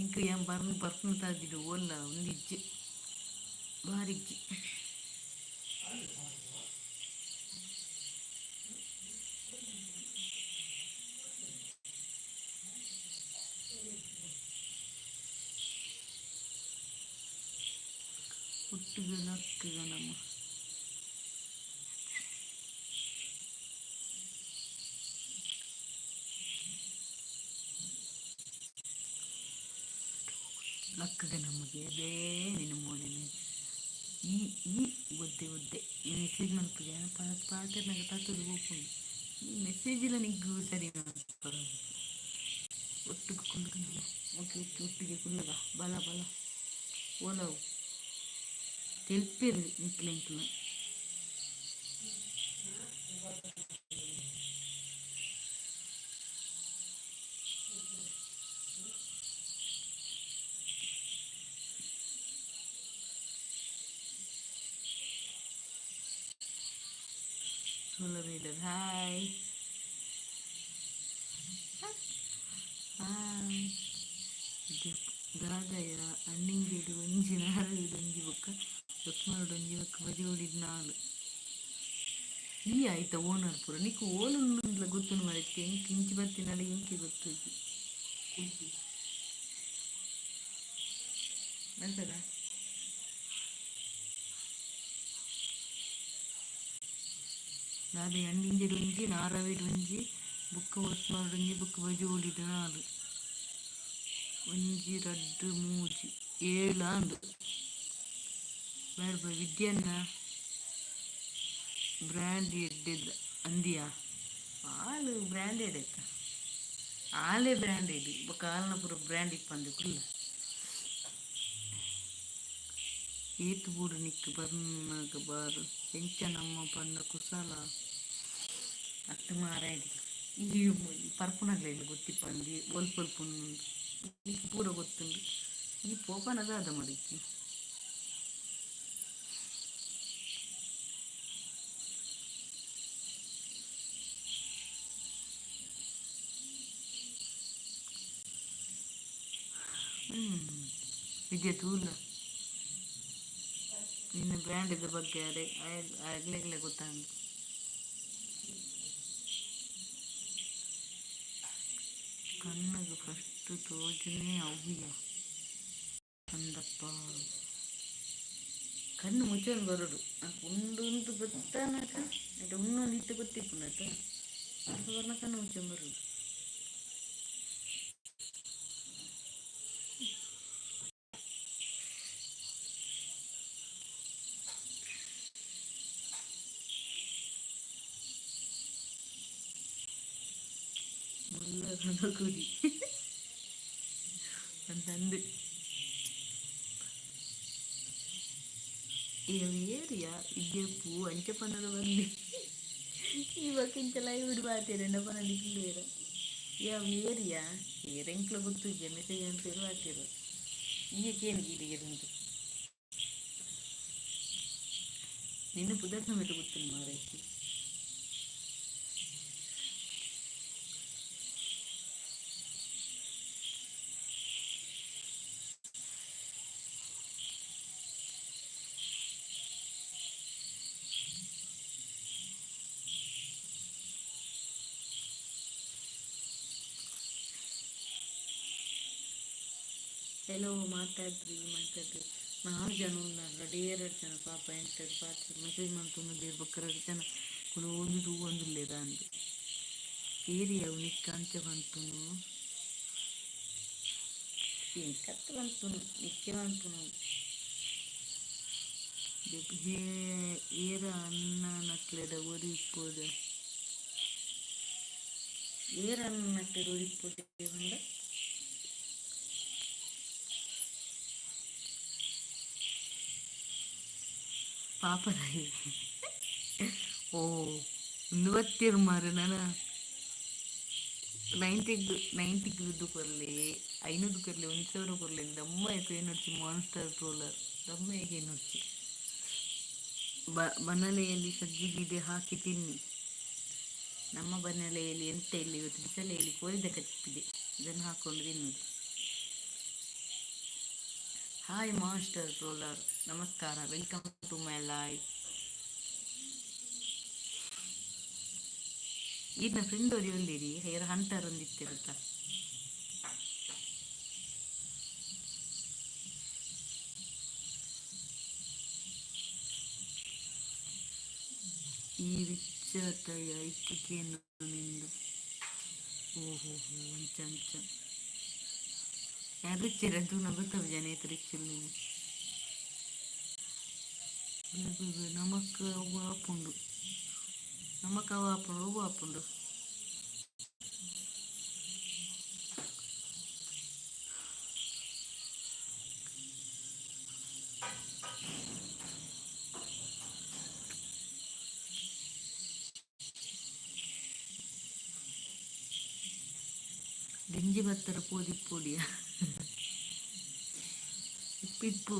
ಎಂಕ್ ಏನ್ ಬರ್ನ್ ಬರ್ಪುನ ತಾಜಿಡ್ ಓಲ್ಲ ಒಂದಿಜ್ಜಿ ಬಾರಿಜ್ಜಿ. ಒಟ್ಟಿಗೆ ಲಕ್ಕುಗ ನಮ್ಮ ಲಕ್ಕುಗ ನಮಗೆ ಅದೇ ನಿನ್ನ ಮೋನೆ. ಈ ಈ ಒದ್ದೆ ಒದ್ದೆ ಈ ಮೆಸೇಜ್ ಮಲ್ಪುಜ ಪಾತೆರ್ನಗ ತತ್ತುದು ಪೋಪುಂಡು. ಈ ಮೆಸೇಜ್ ಇಲ್ಲ ನಿಗ್ಗು ಸರಿ. ಒಟ್ಟುಗು ಕುಲ್ಲುಗ. ಓಕೆ ಓಕೆ, ಒಟ್ಟಿಗೆ ಕುಲ್ಲುಗ. ಬಲ ಬಲ ಓಲವು ತೆಲ್ಪೇರು ನಿಕ್ಲೆ ಎಂಕ್ಲ. Solo reader, hi hi. ದಾದಯ ಅಣ್ಣಿಂಗೇಡು ಒಂಜಿ, ನಾರಡು ಒಂಜಿ, ಬೊಕ್ಕ ಉಸ್ಮಾರುಡು ಒಂಜಿ, ಬೊಕ್ಕ ಬಜಿ ಉಳಿದ್ ನಾಲ್. ಈ ಆಯ್ತ ಓನರ್ ಪೂರ ನಿಕ್ಕು ಓಲುಂಡುಂದ್ಲ ಗೊತ್ತುಂಡು ಮರಕ್ಕೆ. ಎಂಕ್ ಇಂಚಿ ಬತ್ತಿನಲ್ಲ, ಎಂಕೆ ಗೊತ್ತುಜಿ ಮಲ್ಪದ. ದಾದ ಅಣ್ಣಿಂಜೆಡ್ ಒಂಜಿ, ನಾರವಿಡ್ ಒಂಜಿ, ಬೊಕ್ಕ ಉಸ್ಮಾರುಡು ಒಂಜಿ, ಬೊಕ್ಕ ಬಜಿ ಉಳಿಡ್ ನಾಲ್. ಒಂಜಿ ರಡ್ಡ್ ಮೂಜಿ ಏಳ್ ಆಂಡ್. ಬೇಡ ವಿದ್ಯನ್ನ ಬ್ರ್ಯಾಂಡ್ ಎಡ್ಡೆದ ಅಂದಿಯಾ? ಹಾಲು ಬ್ರ್ಯಾಂಡೆಡ್ ಆಯ್ತಾ? ಆಲೆ ಬ್ರ್ಯಾಂಡೆಡ್ ಬೊಕ್ಕ ಆಲ್ನ ಪೂರ ಬ್ರ್ಯಾಂಡ್ ಇಪ್ಪಂದೆ ಕುಲ್ಲ. ಏತ್ ಬೋಡು ನಿಕ್ಕ್ ಬರ್ನಗ ಬಾರ್ ಎಂಚ ನಮ್ಮ ಪಂಡ ಕುಸಲ ಅತ್ತ್ ಮಾರಾಯಡಿ. ಈ ಪರ್ಪುನಗ್ಲೆಗ್ ಗೊತ್ತಿಪ್ಪಂದಿ ಒಲ್ಪ ಒಲ್ಪ ಉಂಡು ನಿಕ್ಕ್ ಪೂರ ಗೊತ್ತುಂಡು. ಈ ಪೋಪನ ದಾದ ಮಡಿಕ್ಕಿ. ವಿದ್ಯೆ ತೂಲ ನಿನ್ನ ಬ್ರ್ಯಾಂಡಿದ ಬಗ್ಗೆ ಅರೆ ಅಗ್ಲೆಗ್ಲೆ ಗೊತ್ತಾಂಡ್. ಕಣ್ಣುಗ್ ಫಸ್ಟ್ ತೋಜುನೆ ಅವ್ವಿಯ ಅಂದಪ್ಪ. ಕಣ್ಣು ಮುಚ್ಚೊಂದು ಬರೋಡು ಉಂಡು ಉಂದು ಗೊತ್ತಾನಕ ಅಟ್ ಉಣ್ಣೊಂದು ಇತ್ತೆ ಗೊತ್ತಿಪ್ಪುಂಡತ ಅಲ್ಪ ಬರ್ನ ಕಣ್ಣು ಮುಚ್ಚೊಂದು ಬರೋಡು. ಮುಲ್ಲ ಕುಡಿ ಅಂತಂದು ಏರಿಯಾ ವಿದ್ಯೆಪು ಅಂಚ ಪನರ ಬಲ್ಲಿ. ಇವಾಗ ಇಂಚ ಲೈವ್ ಬಾತೀರ ಪನಂದು ಕಿಲ್ಲೇರ ಯಾವ ಏರಿಯಾ ಏರೆಂಕ್ಲ ಗೊತ್ತುಜ್ಜೆ ಮೆಸೇಜ್ ಅಂತ ಬಾತೀರ ಈ ಕೇನು ಗೀಡಿ ಏರುಂಟು ನಿನ್ನ ಪುದರ್ ಸಮೇತ ಗೊತ್ತಿಲ್ಲ ಮಾರೈತಿ. ಹಲೋ, ಮಾತಾಡ್ರಿ ಮಾತಾಡ್ರಿ. ನಾಲ್ಕು ಜನ ಉన్నారు, ಎರಡು ಜನ ಪಾಪ ಎಂಟು ಪಾತ್ರ ಮೆಸೇಜ್ ಮಾಡ್ಕೊಂಡು ಬೊಕ್ಕ ಎರಡು ಜನ ಕುಲು ಒಂದು ತೂವೊಂದುಲ್ಲೆರ್ ಅಂದ್. ಏರಿಯವು ನಿಕ್ಕ್ ಅಂಚ ಪನ್ಪುನು ಎಂಕತ್ತ್ ಪನ್ಪುನು ನಿಕ್ಕೆ ಪನ್ಪುನು. ಹೇ ಏರ ಅಣ್ಣನಕ್ಲೆಡ ಒರಿ ಇಪ್ಪೊಡೆ ಏರ್ ಅಣ್ಣನಕ್ಲೆಡ ಒರಿ ಇಪ್ಪೊಡೆ ಪಂಡ. ಪಾಪದಾಯಿ ಓ ಉಂದು ಬತ್ತೆರ್ ಮಾರ್ರೆ ನನ ನೈಂಟಿಗ್ ನೈಂಟಿಗ್ ದುಡ್ಡು ಕೊರ್ಲೆ, 500 ಕೊರ್ಲೆ, 1000 ಕೊರ್ಲೆ ದಮ್ಮ ಕೇನೊಡ್ಚಿ. Monster troller ದಮ್ಮ ಕೇನೊಡ್ಚಿ. ಬನಲೆಯಲ್ಲಿ ಸಜ್ಜಿಗೆ ಹಾಕಿ ತಿನ್ನಿ. ನಮ್ಮ ಬನಲೆಯಲ್ಲಿ ಎಂತ ಇಲ್ಲ ಇವತ್ತು. ಬಿಸಲೆಯಲ್ಲಿ ಕೋರಿದ ಕಚ್ಚಿದೆ, ಇದನ್ನು ಹಾಕೊಂಡು ತಿನ್ನುದು. ಹಾಯ್ ಮಾಸ್ಟರ್ ಟ್ರೋಲರ್, ನಮಸ್ಕಾರ. Welcome to my live. ಈರ್ನ ಫ್ರೆಂಡ್ ಒರಿ ಉಲ್ಲೆರಿ ಹೇರ್ ಹಂಟರ್ ಒಂದಿತ್ತಿರುತ್ತ. ಈ ರಿಚ್ಚತಯ ಐಕ್ ನಿಂದ ಓಹೋ ಹೋ ಅಂಚ ಅಂಚ ಯಾರು ರಿಚ್ಚರ ತೂನ ಗೊತ್ತಾಪುಜಾನೆ ಏತ್ ರಿಚ್ ಉಲ್ಲೆರ್. ನಮಕ್ ಅವು ಆಪುಂಡು, ನಮಕ್ ಅವು ಆಪುಂಡು, ಒವ್ವು ಆಪುಂಡು. ದಿಂಜಿ ಬತ್ತರ ಪೋದಿಪ್ಪೊಡಿಯ ಇಪ್ಪು ಇಪ್ಪು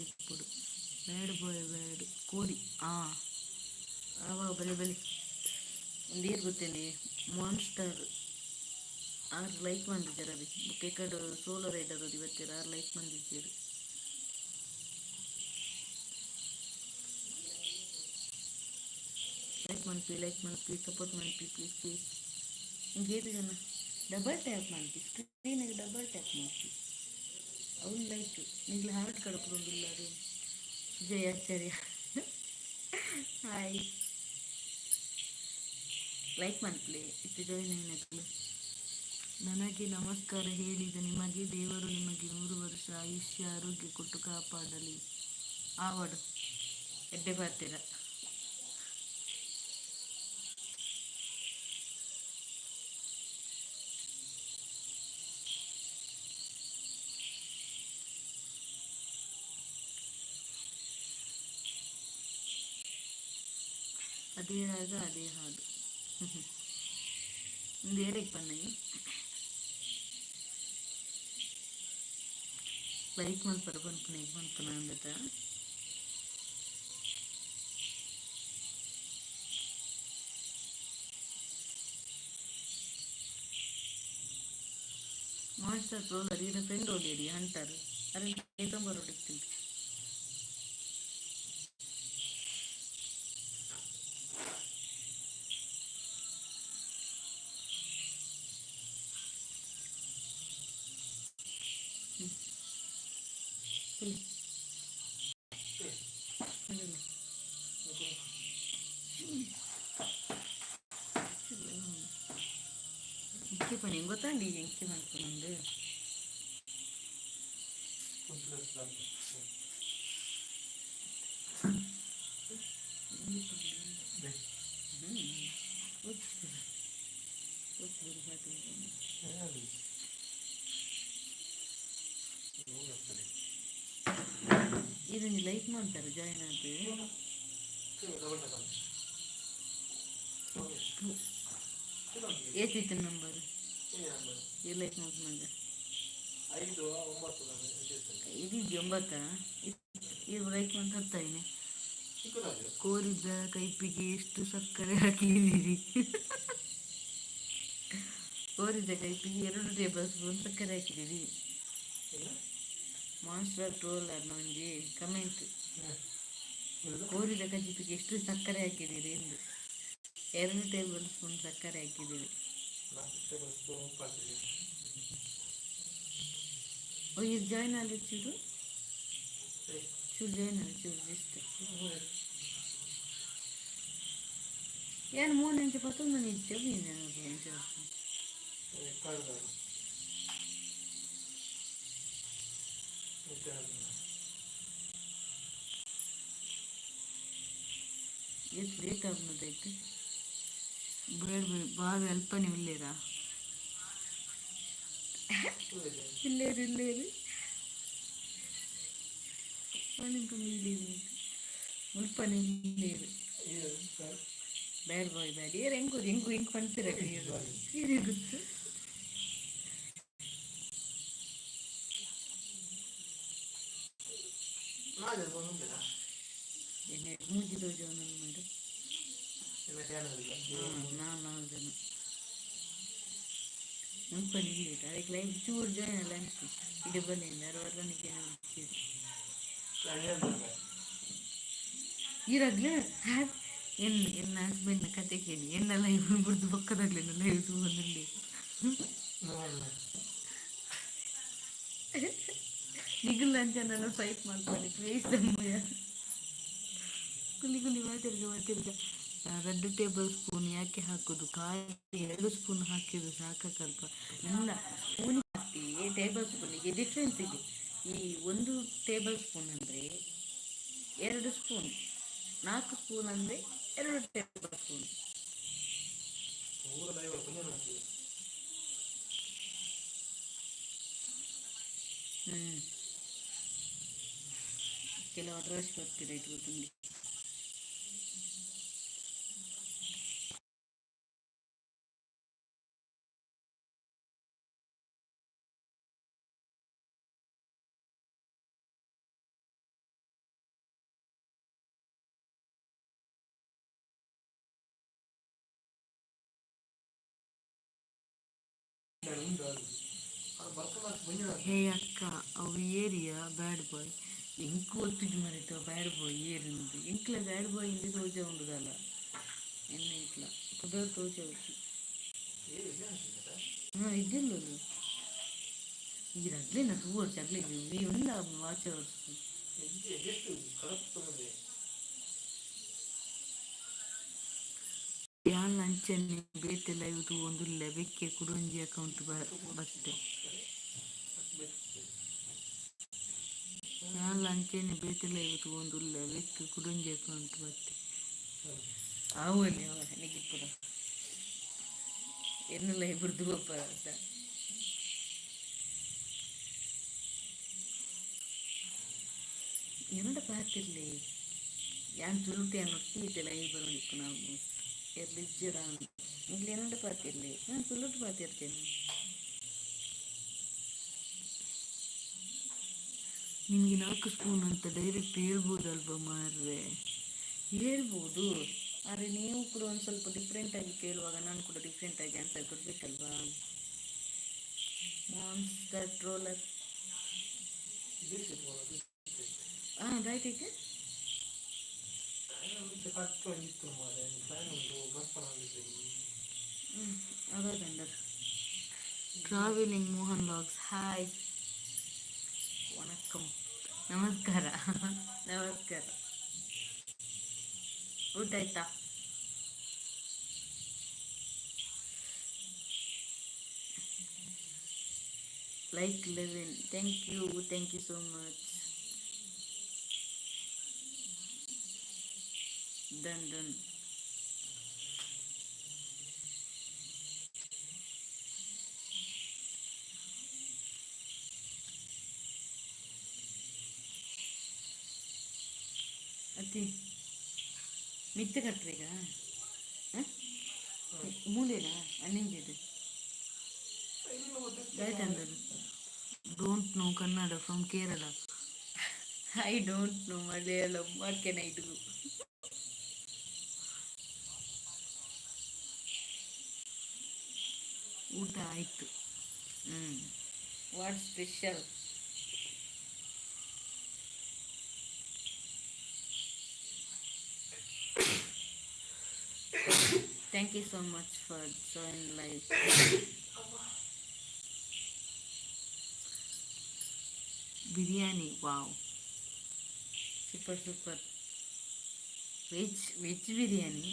ಇಪ್ಪುಡು ಬೇಡ ಬೋಯ್ ಬೇಡ ಕೋರಿ. ಆ ಆವಾಗ ಬಲೆ ಬಲೆ ಒಂದು ಏರ್ ಗೊತ್ತೇನೆ ಮಾನ್ಸ್ಟರ್ ಆರು ಲೈಕ್ ಮಂದಿದ್ದಾರೆ ಅವಿ ಬೊಕ್ಕ ಕಡೆ ಸೋಲೋ ರೈಡರ್ ಇವತ್ತೆರ ಆರು ಲೈಕ್ ಮಂದಿದ್ದೀರಿ. ಲೈಕ್ ಮನ್ಪಿ, ಲೈಕ್ ಮನ್ಪಿ, ಸಪೋರ್ಟ್ ಮನ್ಪಿ, ಪ್ಲೀಸ್ ಪ್ಲೀಸ್. ಹಿಂಗೆ ಏಳು ಜನ ಡಬಲ್ ಟ್ಯಾಪ್ ಮಾಡ್ತಿ ಸ್ಕ್ರೀನಿಗೆ ಡಬಲ್ ಟ್ಯಾಪ್ ಮಾಡ್ತಿ ಅವ್ನು ಲೈಕ್ ನಿಗ್ಲು ಹಾರ್ಟ್ ಕಡಪುಂಡುಲ್ಲಾರು. ಸುಜಯ್ ಆಚಾರ್ಯ ಹಾಯ್. ಲೈಕ್ ಮನ್ಪ್ಲೆ ಇತ್ತು ಜಾಯಿನ್ అయినట్లు. ನನಗೆ ನಮಸ್ಕಾರ ಹೇಳಿದ ನಿಮಗೆ ದೇವರು ನಿಮಗೆ 100 ವರ್ಷ ಆಯುಷ್ಯ ಆರೋಗ್ಯ ಕೊಟ್ಟು ಕಾಪಾಡಲಿ. ಆವಡು ಎಡ್ಡೆ ಪಾತೆರ. ಅದೇ ರಾಗ ಅದೇ ಹಾಡು. ಇಂದು ಏರೆಗ್ ಪನ್ನೈ ಲೈಕ್ ಮಲ್ಪರ ಪನ್ಪುನ ಪನ್ಪುನ ಅಂದತ. ಮಾಸ್ಟರ್ ರೋಲರ್ ಈರ ಫ್ರೆಂಡ್ ಓಲೇರಿ ಅಂಟಾರು ಅರೆ ಬರೋಡಿತ್ತಿಲ್ಲ. ಎಂಕೆ ಪನಿ ಗೊತ್ತಾಂಡಿ ಎಂಕೆ ಮಲ್ಪುನಂದು. ಇದೊಂದು ಲೈಕ್ ಮಾಡ್ತಾರೆ ಜಾಯಿನ್ ಆದ್. ಏತಿತ್ತು ನಂಬರ್? ಈ ಲೈಕ್ ಮಲ್ಪುನಗ
ಐದು ಒಂಬತ್ತು.
ಇದು ಒಂಬತ್ತಾ? ಇದು ಲೈಕ್ ಅಂತ ಹತ್ತಾಯಿನಿ. ಕೋರಿದ ಕೈಪಿಗೆ ಎಷ್ಟು ಸಕ್ಕರೆ ಹಾಕಿದ್ದೀರಿ? ಕೋರಿದ ಕೈಪಿಗೆ 2 ಟೇಬಲ್ ಸ್ಪೂನ್ ಸಕ್ಕರೆ ಹಾಕಿದ್ದೀರಿ. ಮಾಸ್ಟರ್ ಟ್ರೋಲರ್ ಒಂಜಿ ಕಮೆಂಟ್, ಕೋರಿದ ಕಜಿಪಿಗೆ ಎಷ್ಟು ಸಕ್ಕರೆ ಹಾಕಿದ್ದೀರಿ ಎಂದು. 2 ಟೇಬಲ್ ಸ್ಪೂನ್ ಸಕ್ಕರೆ ಹಾಕಿದ್ದೀವಿ.
4 ಟೇಬಲ್ ಸ್ಪೂನ್ ಉಪ್ಪು ಹಾಕಿದ್ದೀವಿ.
ಓ, ಇದು ಜಾಯ್ನ್ ಆಗಿ ಚೂರು ಚೂರು ಜಾಯ್ನ್ ಆಗಿ ಚೂರು ಜಸ್ಟ್. ಏನು 3 ಇಂಚು ಪತ್ತೊಂದು ಇಜ್ಜೆ. ಇಂಚ.
ಕಾಳು.
ಎಷ್ಟು ಲೇಟ್ ಆಗ್ನದೈತೆ. ಬೇಡ ಬೇಡ, ಬಾವಿ ಅಲ್ಪನೆ ಉಲ್ಲೇರಾ? ಇಲ್ಲೇರು ಇಲ್ಲೇರು ಇಲ್ಲೇರು ಮುಲ್ಪನೆ ಇಲ್ಲೇರು. ಬ್ಯಾಡ್ ಬಾಯ್ ಬ್ಯಾಡ್ ಏರ್ ಹೆಂಗು ಹೆಂಗು ಹೆಂಗ್ ಪನ್ಪಿರ ಏನೇ ಗೊತ್ತು. ಎಣ್ಣೆ ಮೂಜಿ ದೋಜ ಮಾಡಿ. ಹಾಂ, ನಾಲ್ಕು ಜನ ಮುಲ್ಪನೆ ಇಲ್ಲ. ಅದಕ್ಕೆ ಲೈಫ್ ಚೂರು ಜಾಯ್ನ್ ಅಲ್ಲ ಅನ್ಸ್ತು ಇಡೀ ಬಲ್ಲಿಂದ ಅರವತ್ತನಿಗೆ. ಈರಾಗ್ಲೇ ಎನ್ನ ಎನ್ನ ಹಸ್ಬೆಂಡ್ನ ಕತೆ ಕೇಳಿ. ಎನ್ನ ಲೈಫ್ ಬುಡ್ದು ಬೊಕ್ಕದಾಗ್ಲಿ ಲೈವ್ ತೂವೊಂದುಲ್ಲೆ. ನಿಗುಲ್ ಅಂಚ ಫೈಟ್ ಮಲ್ಪಡೆ ಪ್ಲೀಸ್. ದಮ್ಮಯ್ಯ ಕುಲಿ ಕುಲಿ ಮಾತಿರ್ಗ ಮಾತಿರ್ಗ. 2 ಟೇಬಲ್ ಸ್ಪೂನ್ ಯಾಕೆ ಹಾಕೋದು? ಖಾಲಿ 2 ಸ್ಪೂನ್ ಹಾಕಿದ್ರೆ ಸಾಕಲ್ಪ? ಇಲ್ಲ, ಸ್ಪೂನ್ ಹಾಕ್ತೀವಿ, ಟೇಬಲ್ ಸ್ಪೂನಿಗೆ ಡಿಫ್ರೆನ್ಸ್ ಇದೆ. ಈ 1 ಟೇಬಲ್ ಸ್ಪೂನ್ ಅಂದರೆ 2 ಸ್ಪೂನ್, 4 ಸ್ಪೂನ್ ಅಂದರೆ 2 ಟೇಬಲ್ ಸ್ಪೂನ್. ಕೆಲವು ಅಡ್ರೆಸ್ ಬರ್ತೀರ ಇಟ್ಟು ಗೊತ್ತುಂಡಿ. ಹೇ ಅಕ್ಕ, ಅವು ಏರಿಯಾ ಬ್ಯಾಡ್ ಬಾಯ್? ಎಂಕ್ ಒತ್ತುಜಿ ಮರಿತ ಬ್ಯಾಡ್ ಬಾಯ್ ಏರಿಂದು. ಎಂಕ್ಲ ಬ್ಯಾಡ್ ಬಾಯ್ ಇಂದು ತೋಜ ಉಂಡುದಲ್ಲ ಎನ್ನ ಇಟ್ಲ ಪುದರ್ ತೋಜ ಉಜ್ಜಿ. ಹಾಂ, ಇದ್ದಿಲ್ಲ. ಈ ರಗ್ಲಿನ ತೂವೊಡ್ಚಿ ಅಗ್ಲಿ ಈ ಉಂಡ ವಾಚ ವರ್ಷ. ಯಾನ್ ಅಂಚನೆ ಬೇತೆ ಲೈವ್ ತೂವೊಂದುಲ್ಲೆ. ಬೆಕ್ಕೆ ಕುಡೊಂಜಿ ಅಕೌಂಟ್ ಬತ್ತೆ. ಯಾನ್ಲ ಅಂಚನೆ ಬೇತೆ ಲೈವ್ ತೂವೊಂದುಲ್ಲೆ. ಬೆಕ್ಕೆ ಕುಡೊಂಜಿ ಅಕೌಂಟ್ ಬತ್ತೆ. ಆವೊಲಿ ಅವ ನಿಗಿಪುರ ಎನ್ನ ಲೈವ್ ಬುಡ್ದು ಪೋಪ. ಎನ್ನಡ ಪಾತಿರ್ಲಿ. ಯಾನ್ ತುಳುಟು ಯಾನ್ ಒಟ್ಟಿ ಇತ್ತೆ ಲೈವ್ ಬರೋದಿಪ್ಪುನ ಆಲ್ಮೋಸ್ಟ್. ಏರ್ಲ ಇಜ್ಜೆರಾ? ನಿಕ್ಲು ಎನ್ನಡ ಪಾತೆರ್ಲೆ, ನಾನು ತುಳುಟು ಪಾತೆರ್ತೇನೆ. ನಿಮಗೆ ನಾಲ್ಕು ಸ್ಪೂನ್ ಅಂತ ಡೈರೆಕ್ಟ್ ಹೇಳ್ಬೋದಲ್ವಾ ಮಾರ್ರೆ? ಹೇಳ್ಬೋದು, ಆದರೆ ನೀವು ಕೂಡ ಒಂದು ಸ್ವಲ್ಪ ಡಿಫ್ರೆಂಟಾಗಿ ಕೇಳುವಾಗ ನಾನು ಕೂಡ ಡಿಫ್ರೆಂಟಾಗಿ answer ಕೊಡಬೇಕಲ್ವಾ? Monster troller.
Dikshit ಬೋಲ Dikshit.
ಹಾಂ, ದಾಯ್ತೈತೆ.
ಕಟ್ಟು ಒಂಜಿತ್ತು ಮಾರೆ, ಪ್ಲಾನ್ ಉಂಟು ಬರ್ಪಣ.
ಹ್ಞೂ, ಅದಾದಂಡರ್. ಟ್ರಾವೆಲಿಂಗ್ ಮೋಹನ್ ವ್ಲಾಗ್ಸ್, ಹಾಯ್, ವಣಕ್ಕಂ, ನಮಸ್ಕಾರ, ನಮಸ್ಕಾರ. ಊಟ ಆಯ್ತಾ? Like 11, thank you, thank you so much. Done, done. ಅತ್ತಿ ಮಿತ್ತ ಕಟ್ರೀಗ ಮೂಲೆನಾ ಅನ್ನಿಂಜಿದೆ. Right ಅಂದರು. Don't know Kannada, from Kerala. I don't know Malayalam. What can I do? ಊಟ ಆಯಿತು. ಹ್ಞೂ, what special? Thank you so much for join live. Biryani, wow, super, super. Veg, veg biryani.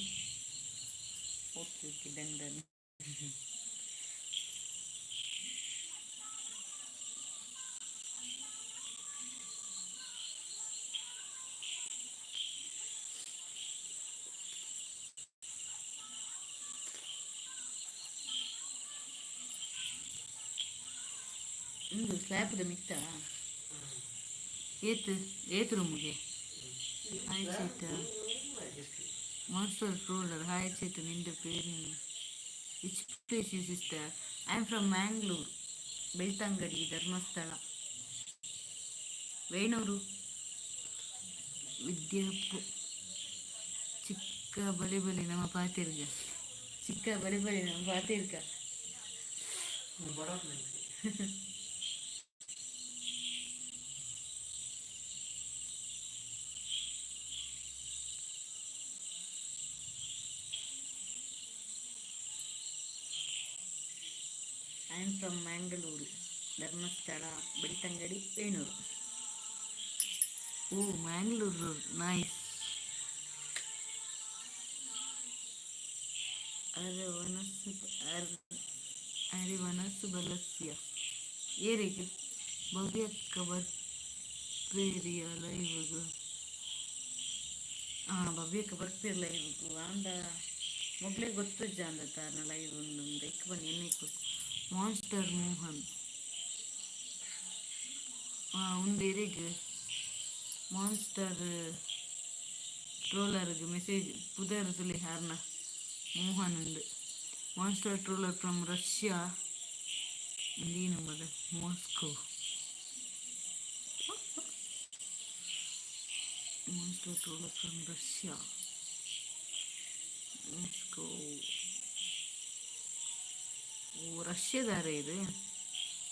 Okay, okay, done, done. ಒಂದು ಸ್ಲ್ಯಾಪ್ದ ಮಿತ್ತ ಏತ್ ಏತ್ ರೂಮ್ಗೆ. Hi ಚೇತ. Master troller, hi Chethu, ನಿಂದ ಪೇರು? Which place you, sister? I am from Mangalore, Belthangady, Dharmasthala, Venur. ವಿದ್ಯಾಪು ಚಿಕ್ಕ ಬಲೆ ಬಲೆ ನಮ್ಮ ಪಾತಿರ್ಗ, ಚಿಕ್ಕ ಬಲೆ ಬಲೆ ನಮ್ಮ ಪಾತಿರ್ಗ.
ಬಡವ್ರು.
I am from Mangalore, Dharmasthala, Belthangady, Venur. Oh, Mangalore, nice. ಅರೆ ವನಸ್ಸು ಅರೆ ವನಸ್ಸು ಬಲಸ್ಯ ಏರಿಗೆ ಭವ್ಯಕ್ಕ ಬರ್ಪೇರಿಯ ಲೈವ್ಗ್? ಹಾಂ, ಭವ್ಯಕ್ಕ ಬರ್ಪೇರ್ ಲೈವ್ಗು ಆಂಡ ಮೊಗ್ಲೆ ಗೊತ್ತುಜ್ಜ ಅಂದ ತಾರ್ನ ಲೈವ್ ಉಂಡು. ಇಕ್ ಬನ್ನಿ ಎಣ್ಣೆ. ಮಾನ್ಸ್ಟರ್ ಮೋಹನ್, ಹಾಂ, ಉಂದು ಎರೆಗ್? ಮಾನ್ಸ್ಟರ್ ಟ್ರೋಲರ್ಗ್ ಮೆಸೇಜ್ ಪುದರ್ ತುಲೆ ಹಾರ್ನ. ಮೋಹನ್ ಉಂದು. Monster troller from Russia. ಉಂದು number Moscow. Monster Troller from Russia, Moscow. ಓ, ರಷ್ಯಾದಾರ ಇದು.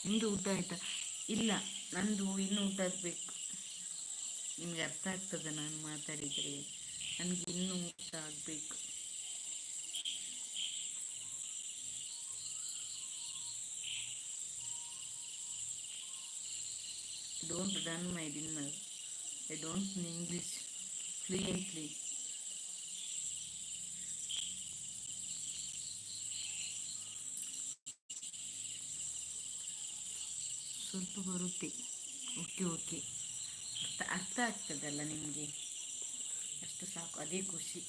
ನಿಮ್ಮದು ಊಟ ಆಯ್ತಾ? ಇಲ್ಲ, ನಂದು ಇನ್ನೂ ಊಟ ಆಗಬೇಕು. ನಿಮಗೆ ಅರ್ಥ ಆಗ್ತದೆ ನಾನು ಮಾತಾಡಿದರೆ? ನನಗೆ ಇನ್ನೂ ಊಟ ಆಗಬೇಕು. Don't done my dinner. I don't English fluently. ಸ್ವಲ್ಪ ಬರುತ್ತೆ. ಓಕೆ ಓಕೆ, ಅರ್ಥ ಅರ್ಥ ಆಗ್ತದಲ್ಲ ನಿಮಗೆ? ಅಷ್ಟು ಸಾಕು, ಅದೇ ಖುಷಿ.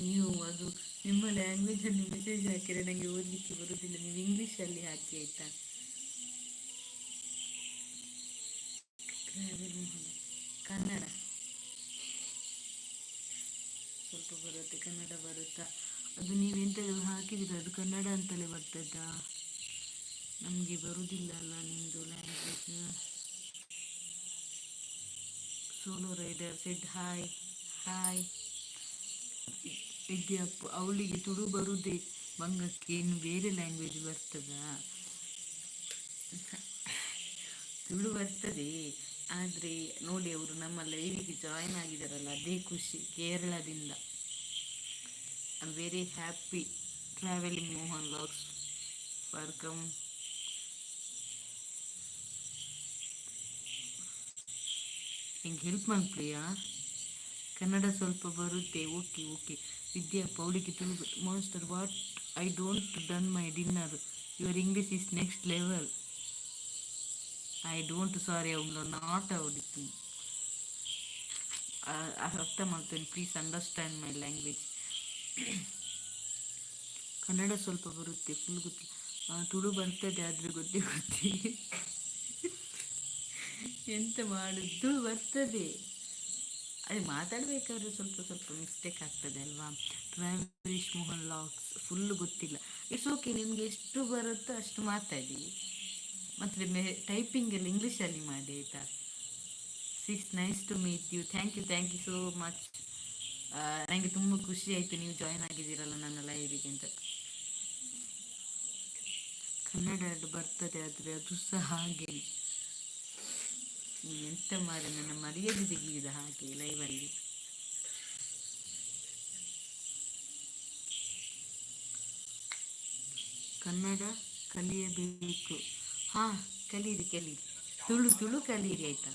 ನೀವು ಅದು ನಿಮ್ಮ ಲ್ಯಾಂಗ್ವೇಜಲ್ಲಿ ಮೆಸೇಜ್ ಹಾಕಿದರೆ ನನಗೆ ಓದಲಿಕ್ಕೆ ಬರುವುದಿಲ್ಲ. ನೀವು ಇಂಗ್ಲೀಷಲ್ಲಿ ಹಾಕಿ, ಆಯಿತಾ? ಟ್ರಾವೆಲ್ ಕನ್ನಡ ಸ್ವಲ್ಪ ಬರುತ್ತೆ. ಕನ್ನಡ ಬರುತ್ತಾ? ಅದು ನೀವೆಂತಾದರೂ ಹಾಕಿದ್ದೀರ, ಅದು ಕನ್ನಡ ಅಂತಲೇ ಬರ್ತದಾ? ನಮಗೆ ಬರುವುದಿಲ್ಲ ಅಲ್ಲ ನಿಮ್ಮದು language. Solo rider said hi, hi. ವಿದ್ಯಾಪ್ಪ, ಅವಳಿಗೆ ತುಳು ಬರುವುದೇ ಬಂಗಕ್ಕೆ, ಇನ್ನು ಬೇರೆ ಲ್ಯಾಂಗ್ವೇಜ್ ಬರ್ತದಾ? ತುಳು ಬರ್ತದೆ. ಆದರೆ ನೋಡಿ, ಅವರು ನಮ್ಮ ಲೈವಿಗೆ ಜಾಯಿನ್ ಆಗಿದ್ದಾರಲ್ಲ, ಅದೇ ಖುಷಿ. ಕೇರಳದಿಂದ. I am very happy. Travelling Mohan vlogs for come. ಹಿಂಗೆ ಹೆಲ್ಪ್ ಮಾಡ್ತೀಯಾ? ಕನ್ನಡ ಸ್ವಲ್ಪ ಬರುತ್ತೆ. ಓಕೆ ಓಕೆ ವಿದ್ಯಾ ಪೌಳಿಗೆ Tulu. Master, what I don't done my dinner. Your English is next level. I don't, sorry, ಅವಳು not ಅವಡಿತ್ತು ಅರ್ಥ ಮಾಡ್ತೇನೆ. Please understand my language. Kannada ಸ್ವಲ್ಪ ಬರುತ್ತೆ, ಫುಲ್ ಗೊತ್ತಿಲ್ಲ. ತುಳು ಬರ್ತದೆ, ಆದರೆ ಗೊತ್ತೇ ಗೊತ್ತಿ ಎಂತ ಮಾಡುದು, ಬರ್ತದೆ. ಅದೇ ಮಾತಾಡಬೇಕಾದ್ರೆ ಸ್ವಲ್ಪ ಸ್ವಲ್ಪ ಮಿಸ್ಟೇಕ್ ಆಗ್ತದೆ ಅಲ್ವಾ? ಟ್ರಾವೆಲಿಶ್ ಮೋಹನ್ ಲಾಕ್ಸ್, ಫುಲ್ಲು ಗೊತ್ತಿಲ್ಲ. It's okay, ನಿಮಗೆ ಎಷ್ಟು ಬರುತ್ತೋ ಅಷ್ಟು ಮಾತಾಡಿ. ಮತ್ತು ಮೇ ಟೈಪಿಂಗಲ್ಲಿ ಇಂಗ್ಲೀಷಲ್ಲಿ ಮಾಡಿ, ಆಯಿತಾ? Sis, nice to meet you. Thank you, thank you so much. ನನಗೆ ತುಂಬ ಖುಷಿ ಆಯಿತು ನೀವು ಜಾಯ್ನ್ ಆಗಿದ್ದೀರಲ್ಲ ನನ್ನ ಲೈವಿಗೆ ಅಂತ. ಕನ್ನಡ ಬರ್ತದೆ, ಆದರೆ ಅದು ಸಹ ಹಾಗೆ. ಎಂತ ಮಾರೆ, ನನ್ನ ಮರ್ಯಾದೆ ತೆಗೆಯುವುದು ಹಾಗೆ ಲೈವಲ್ಲಿ. ಕನ್ನಡ ಕಲಿಯಬೇಕು. ಹಾಂ, ಕಲೀರಿ ಕಲೀರಿ. ತುಳು ತುಳು ಕಲೀರಿ, ಆಯಿತಾ?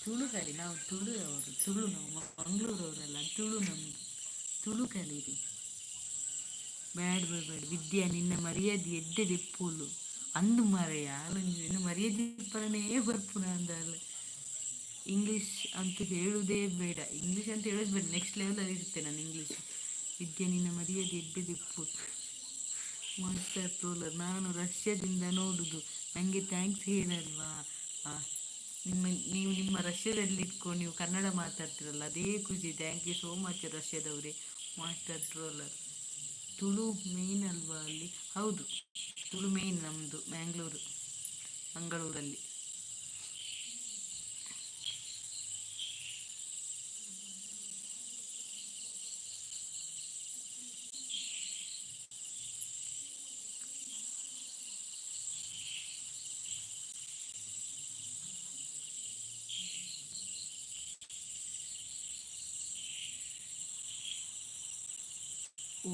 ತುಳು ಕಲಿ. ನಾವು ತುಳು ಅವರು, ತುಳು. ನಾವು ಮಂಗಳೂರವರಲ್ಲ, ತುಳು ನಮ್ಮದು. ತುಳು ಕಲೀರಿ. ಬ್ಯಾಡ್ ಬೇಡ ಬೇಡ ವಿದ್ಯಾ, ನಿನ್ನ ಮರ್ಯಾದೆ ಎಡ್ಡೆ ದೆಪ್ಪುಲು ಅಂದು ಮಾರಾಯ. ನಿನ್ನ ಮರ್ಯಾದೆ ಪರನೇ ಬರ್ಪುನ ಅಂದಾಲ್. ಇಂಗ್ಲೀಷ್ ಅಂತ ಹೇಳುವುದೇ ಬೇಡ, ಇಂಗ್ಲೀಷ್ ಅಂತ ಹೇಳೋದು ಬೇಡ. ನೆಕ್ಸ್ಟ್ ಲೆವೆಲಲ್ಲಿ ಇರುತ್ತೆ ನಾನು ಇಂಗ್ಲೀಷ್. ವಿದ್ಯಾ, ನಿನ್ನ ಮರ್ಯಾದೆ ಎಡ್ಡೆ ದೆಪ್ಪು. ಮಾಸ್ಟರ್ ಟ್ರೋಲರ್, ನಾನು ರಷ್ಯಾದಿಂದ ನೋಡುದು, ನನಗೆ thanks ಹೇಳಲ್ವಾ? ನಿಮ್ಮ ನೀವು ನಿಮ್ಮ ರಷ್ಯಾದಲ್ಲಿ ಇಟ್ಕೊಂಡು ನೀವು ಕನ್ನಡ ಮಾತಾಡ್ತಿರಲ್ಲ, ಅದೇ ಖುಷಿ. Thank you so much ರಷ್ಯಾದವರೇ. Master troller, Tulu main ಅಲ್ವಾ ಅಲ್ಲಿ? ಹೌದು, ತುಳು ಮೇನ್ ನಮ್ಮದು ಮ್ಯಾಂಗ್ಳೂರು, ಮಂಗಳೂರಲ್ಲಿ.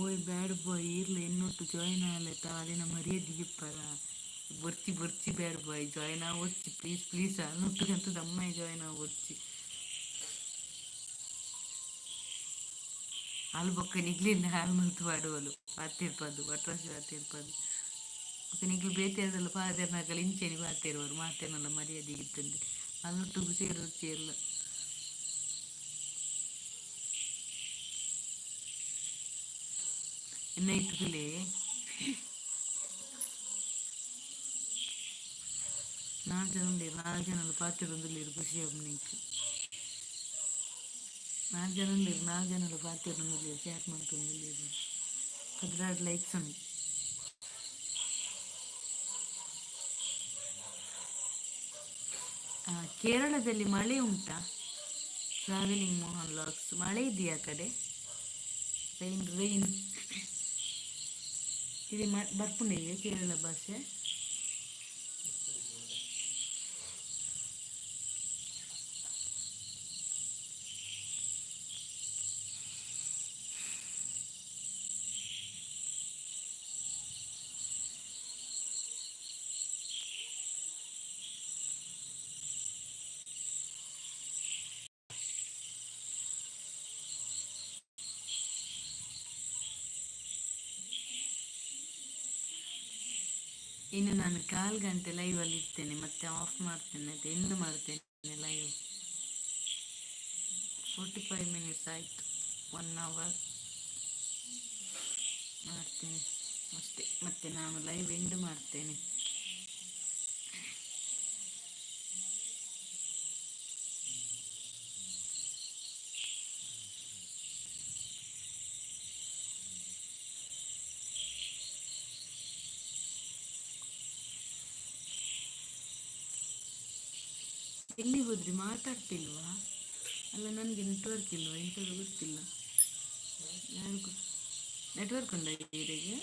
ಓಯ್ ಬ್ಯಾಡ್ ಬಾಯ್, ಇರ್ಲ ಎನ್ನೊಟ್ಟು ಜಾಯಿನ್ ಆಲೆ ಅದೇನ ಮರ್ಯಾದೆ ಇಪ್ಪರ. ಬೊರ್ಚಿ ಬೊರ್ಚಿ, ಬ್ಯಾಡ್ ಬಾಯ್ ಜಾಯಿನ್ ಆವೊರ್ಚಿ, ಪ್ಲೀಸ್ ಪ್ಲೀಸ್. ಅಲ್ಲೊಟ್ಟುಗಂತೂ ದಮ್ಮೆ ಜಾಯಿನ್ ಆವೊರ್ಚಿ. ಅಲ್ ಬೊಕ್ಕ ನಿಗ್ಲಿಂದ ಹಾಲು ಮಲ್ತು ಪಾಡುವಲು ಪಾತಿರ್ಪದು ಬಟ್ರಾಸಿ ಪಾತಿರ್ಪದು. ಬೊಕ್ಕ ನಿಗ್ಲು ಬೇತೆ ಪಾತೆರ್ನಕಲ್ ಇಂಚೆನಿ ಪಾತೆರುವರು, ಮಾತೆರ್ನಲ ಮರ್ಯಾದೆ ಇತ್ತಂದೆ. ಅಲ್ಲೊಟ್ಟುಗು ಸೇರೊರ್ಚಿ ಎಲ್ಲ. ಎನ್ನ ಇಟ್ಟುಕುಲೆ. ನಾಲ್ಕು ಜನ ಉಳ್ಳೇರು, ನಾಲ್ಕು ಜನ ಪಾತೆರೊಂದುಲ್ಲೆರ್, ಖುಷಿ ಆಪುಂಡು. ನಾಲ್ಕು ಜನ ಉಳ್ಳೇರು, ನಾಲ್ಕು ಜನಲ ಪಾತೆರೊಂದುಲ್ಲೆರ್, ಚಾಟ್ ಮಲ್ತೊಂದುಲ್ಲೆರ್. 12 ಲೈಕ್ಸ್ ಉಂಡು. ಕೇರಳದಲ್ಲಿ ಮಳೆ ಉಂಟಾ? ಟ್ರಾವೆಲಿಂಗ್ ಮೋಹನ್ ಲಾಕ್ಸ್, ಮಳೆ ಇದೆಯಾ ಆ ಕಡೆ? ರೈನ್ ರೈನ್ ಇದು ಬರ್ಪುಂಡೆ ಕೇರಳ ಭಾಷೆ. ಇನ್ನು ನಾನು ಕಾಲು ಗಂಟೆ ಲೈವಲ್ಲಿ ಇರ್ತೇನೆ, ಮತ್ತೆ ಆಫ್ ಮಾಡ್ತೇನೆ, ಆಯ್ತಾ? ಎಂಡ್ ಮಾಡ್ತೇನೆ ಲೈವ್. 45 ಮಿನಿಟ್ಸ್ ಆಯಿತು. ಒನ್ ಅವರ್ ಮಾಡ್ತೇನೆ ಅಷ್ಟೇ, ಮತ್ತೆ ನಾನು ಲೈವ್ ಎಂಡ್ ಮಾಡ್ತೇನೆ. ಎಲ್ಲಿ ಹೋದ್ರಿ? ಮಾತಾಡ್ತಿಲ್ವಾ? ಅಲ್ಲ, ನನಗೆ ನೆಟ್ವರ್ಕ್ ಇಲ್ವಾ ಎಂಥದ್ದು ಗೊತ್ತಿಲ್ಲ. ಯಾರಿಗೂ ನೆಟ್ವರ್ಕ್ ಉಂಡ ಈರೆಗೆ?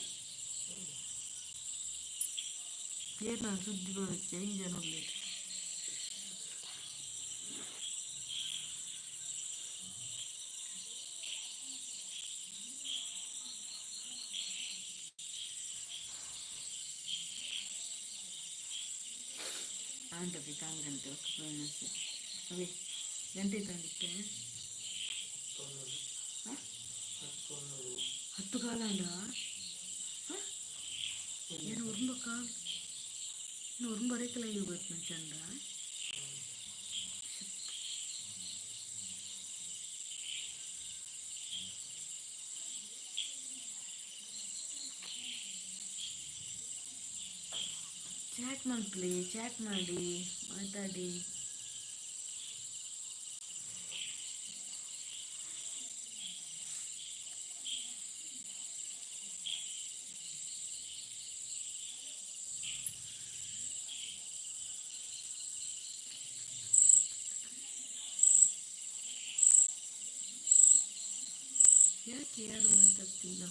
ಏರ್ನ ಸುದ್ದಿ ಬರುತ್ತೆ ಇಂಜನ್ ಒಳ್ಳೆ. ಆಂಡ ಕಾಲು ಗಂಟೆ ಅವೇ ಗಂಟೆ ತಂದಿತ್ತೆ. 10 ಕಾಲ ಅಂಡ ಏನು ಒರುಂಬ ಕಾಲ್ ಇನ್ನು ಒರುಂಬರೆಕಲ ಗೊತ್ತು ಚಂದ. ಚಾಟ್ ಮಾಡ್ಲಿ, ಚಾಟ್ ಮಾಡಿ ಮಾತಾಡಿ. ಯಾಕೆ ಯಾರು ಮಾತಾಡ್ತಿಲ್ಲ?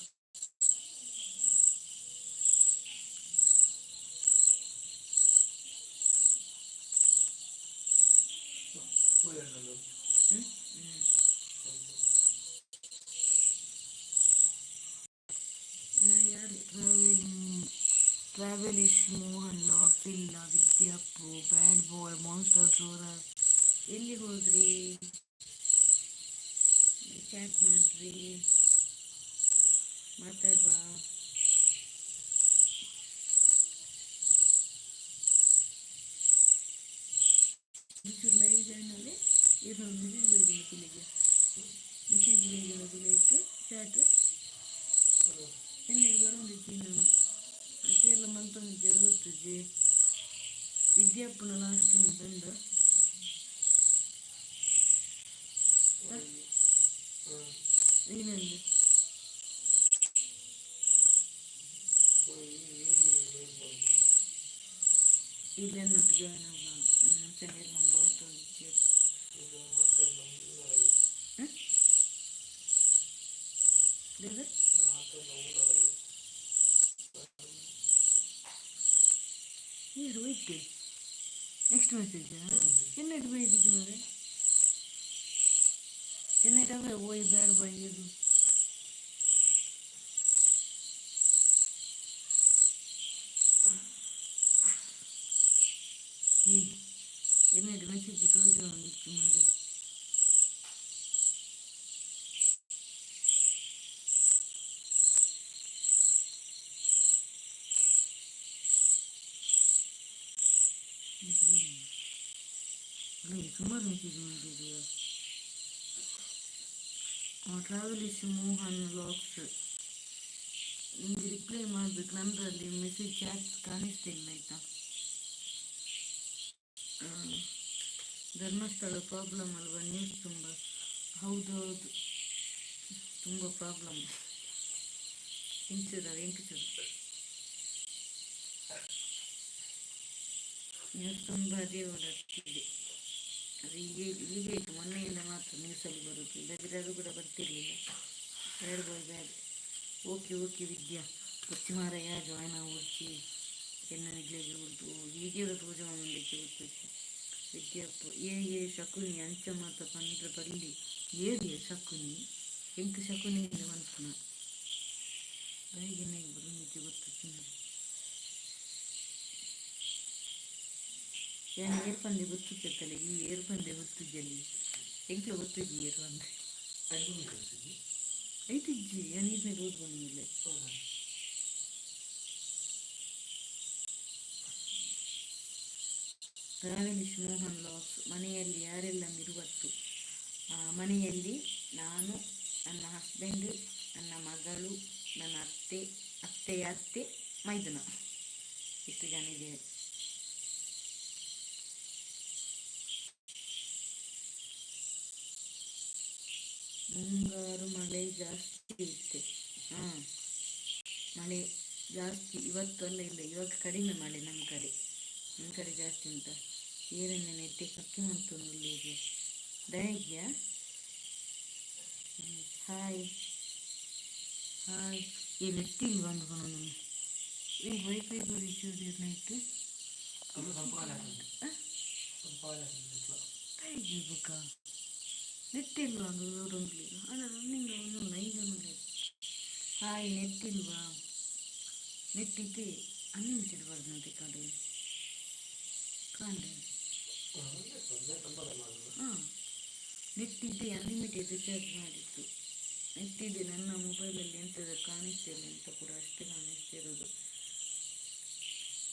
ಹ್ಮ್ ಹ್ಮ್ ಯಾರು? ಟ್ರಾವೆಲಿಂಗ್, ಟ್ರಾವೆಲಿಶ್ ಮೋಹನ್ ಲಾಕ್ಸ್ ಇಲ್ಲ. ವಿದ್ಯಾಪು, ಬ್ಯಾಡ್ ಬಾಯ್, ಮಾನ್ಸ್ಟರ್ ಜೋರ, ಎಲ್ಲಿ ಹೋದ್ರಿ? ಚಾಟ್ ಮಾಡ್ರಿ, ಮಾತಾಡ್ಬಾ. ಒಂಚೂರು ಲೈವ್ ಜಾಯ್ನ್ ಅಲ್ಲಿ ಏನು ಮೆಸೇಜ್ ಬೆಳಿಗ್ಗೆ ಪಿಲಿಗೆ ಮೆಸೇಜ್ ಬೆಳಿಗ್ಗೆ ಪಿಲಿಗೆ ಚಾಟ್ ಎಣ್ಣೆ ಬರೋಂದಿಜ್ಜಿ. ನಾನು ಅತ್ತೆಲ್ಲ ಮಂತೊಂದಿಜ್ಜಿ ಗೊತ್ತುಜ್ಜಿ. ವಿದ್ಯಾಪ್ಪನ ಲಾಸ್ಟ್ ಉಂಟು. ಏನಂದೆ? ಇಲ್ಲೇನು ಜಾಯ್ನ್ ಆಗ ಚೆನ್ನಾಗಿ ನಮ್ಮ ಬರ್ತೊಂದಿಜ್ಜಿ. ಹ್ಞೂ, ಏರು ಹೋಯ್ತೆ. ನೆಕ್ಸ್ಟ್ ಮೆಸೇಜ್ ಎನ್ನಟ್ಟು ಬೈದಿದ್ದು ಮಾರೆ. ಚೆನ್ನೈ ಓಯ್ ಬ್ಯಾಡ್ ಬಾಯ್ ಇದು. ಏ, ಎನ್ನಟ್ಟು ಮೆಸೇಜ್ ತೋಜ ಒಂದಿತ್ತು ಮಾರೆ. ಸುಮಾರು ಮೆಸೇಜ್ ಮಾಡಿದೆಯಾ? ಟ್ರಾವೆಲಿಶ್ ಮೋಹನ್ ಲಾಕ್ಸ್, ನಿಮಗೆ ರಿಪ್ಲೈ ಮಾಡಬೇಕು. ನನ್ನರಲ್ಲಿ ಮೆಸೇಜ್ ಚಾಟ್ ಕಾಣಿಸ್ತಿಲ್ಲ, ಆಯಿತಾ? ಧರ್ಮಸ್ಥಳ ಪ್ರಾಬ್ಲಮ್ ಅಲ್ವಾ? ನ್ಯೂಸ್ ತುಂಬ. ಹೌದು ಹೌದು, ತುಂಬ ಪ್ರಾಬ್ಲಮ್. ಇಂಚದ ಎಂಕಚೂರು ನ್ಯೂಸ್ ತುಂಬ ಅದೇ ಓಡಾಡ್ತಿದೆ. ಅದು ಈಗ ಈಗ ಆಯಿತು, ಮೊನ್ನೆಯಿಂದ ಮಾತ್ರ ನ್ಯೂಸಲ್ಲಿ ಬರೋದು. ಇಲ್ಲದಿದ್ದರೆ ಅದು ಕೂಡ ಬರ್ತಿರಲಿಲ್ಲ. ಬ್ಯಾಡ್ ಬಾಯ್ ಬ್ಯಾಡ್. ಓಕೆ ಓಕೆ ವಿದ್ಯಾ ಕೊಚ್ಚಿ ಮಾರಯ್ಯ, ಜಾಯ್ನ್ ಆವೊಡ್ಚಿ. ಎನ್ನ ನಿಗ್ಲೆಗ್ ಹೀಗೆ ತೋಜ ಮುಂದಕ್ಕೆ ಗೊತ್ತುಜ್ಜಿ. ವಿದ್ಯಾಪ್ಪ ಏ ಏ ಶಕುನಿ ಅಂಚ ಮಾತ ಪಂಡ್ರೆ ಬಲ್ಲಿ. ಏರಿಯ ಶಕುನಿ? ಎಂಕ್ ಶಕುನಿ ಮನ್ಪುನ ದಾಯೆಗ್ ಎನ್ನಗ್ ಬರೊಂದಿಜ್ಜಿ ಗೊತ್ತುಜ್ಜಿ. ಯಾನ್ ಏರ್ ಪಂದೆ ಗೊತ್ತುಜ್ಜತ್ತಲ್ಲ. ಈ ಏರ್ ಪಂದೆ ಗೊತ್ತುಜ್ಜಲ್ಲಿ, ಎಂಕ್ಲ ಗೊತ್ತುಜ್ಜಿ ಏರ್ ಪಂದೆ. ಐತಿಜ್ಜಿ, ಯಾನ್ ಈರ್ನ ತೋಜು ಬಂದಿಲ್ಲ. ಟ್ರಾವೆಲಿಶ್ ಮೋಹನ್ ಲಾಕ್ಸ್, ಮನೆಯಲ್ಲಿ ಯಾರೆಲ್ಲ ಮಿರುವತ್ತು? ಮನೆಯಲ್ಲಿ ನಾನು, ನನ್ನ ಹಸ್ಬೆಂಡ್, ನನ್ನ ಮಗಳು, ನನ್ನ ಅತ್ತೆ, ಅತ್ತೆಯ ಅತ್ತೆ, ಮೈದುನ, ಇಷ್ಟು ಜನ ಇದ್ದೇವೆ. ಮುಂಗಾರು ಮಳೆ ಜಾಸ್ತಿ ಇತ್ತೆ. ಹಾಂ, ಮಳೆ ಜಾಸ್ತಿ ಇವತ್ತು ಅಲ್ಲ, ಇಲ್ಲ, ಇವಾಗ ಕಡಿಮೆ ಮಳೆ ನಮ್ಮ ಕಡೆ. ನಿಮ್ಮ ಕಡೆ ಜಾಸ್ತಿ ಉಂಟಾ? ಏರೆನ್ನ ನೆಟ್ಟೆ ಕಕ್ಕೆ ಮಂತೊಂದುಲ್ಲೆರ್ ದಾಯೆಗ್ಯಾ? Hi hi. ಈ ನೆಟ್ ಇಲ್ವಂದ್ ಪನೊಂದುಲ್ಲೆ. ಈ ವೈಫೈ ಪೂರ ನೈಟ್.
ಅದು ಸಂಪಾದನೆ ಆತುಂಡು. ಸಂಪಾದನೆ ಆತುಂಡು.
ದಾಯೆಗ್ ಬೊಕ ನೆಟ್ ಇಲ್ವಾ ಅಂದ್ ತೋಡೊಂದುಲ್ಲೆರ್. ಆಂಡ ರನ್ನಿಂಗ್ ಆವೊಂದುಂಡು ಐನ್ ಜನ ಉಲ್ಲೆರ್. ಹಾಯ್, ನೆಟ್ ಇಲ್ವಾ? ನೆಟ್ ಇತ್ತೆ ಅನ್ಲಿಮಿಟೆಡ್ ಬರ್ನತೆ ಕಾಂಡೆ ಕಾಂಡೆ. ಹಾಂ, ನೆಟ್ ಇದೆ, ಅನ್ಲಿಮಿಟೆಡ್ ರಿಚಾರ್ಜ್ ಮಾಡಿತ್ತು. ನೆಟ್ ಇದೆ. ನನ್ನ ಮೊಬೈಲಲ್ಲಿ ಎಂತದ ಕಾಣಿಸ್ತಿಲ್ಲ, ಎಂತ ಕೂಡ ಅಷ್ಟೇ ಕಾಣಿಸ್ತಿರೋದು.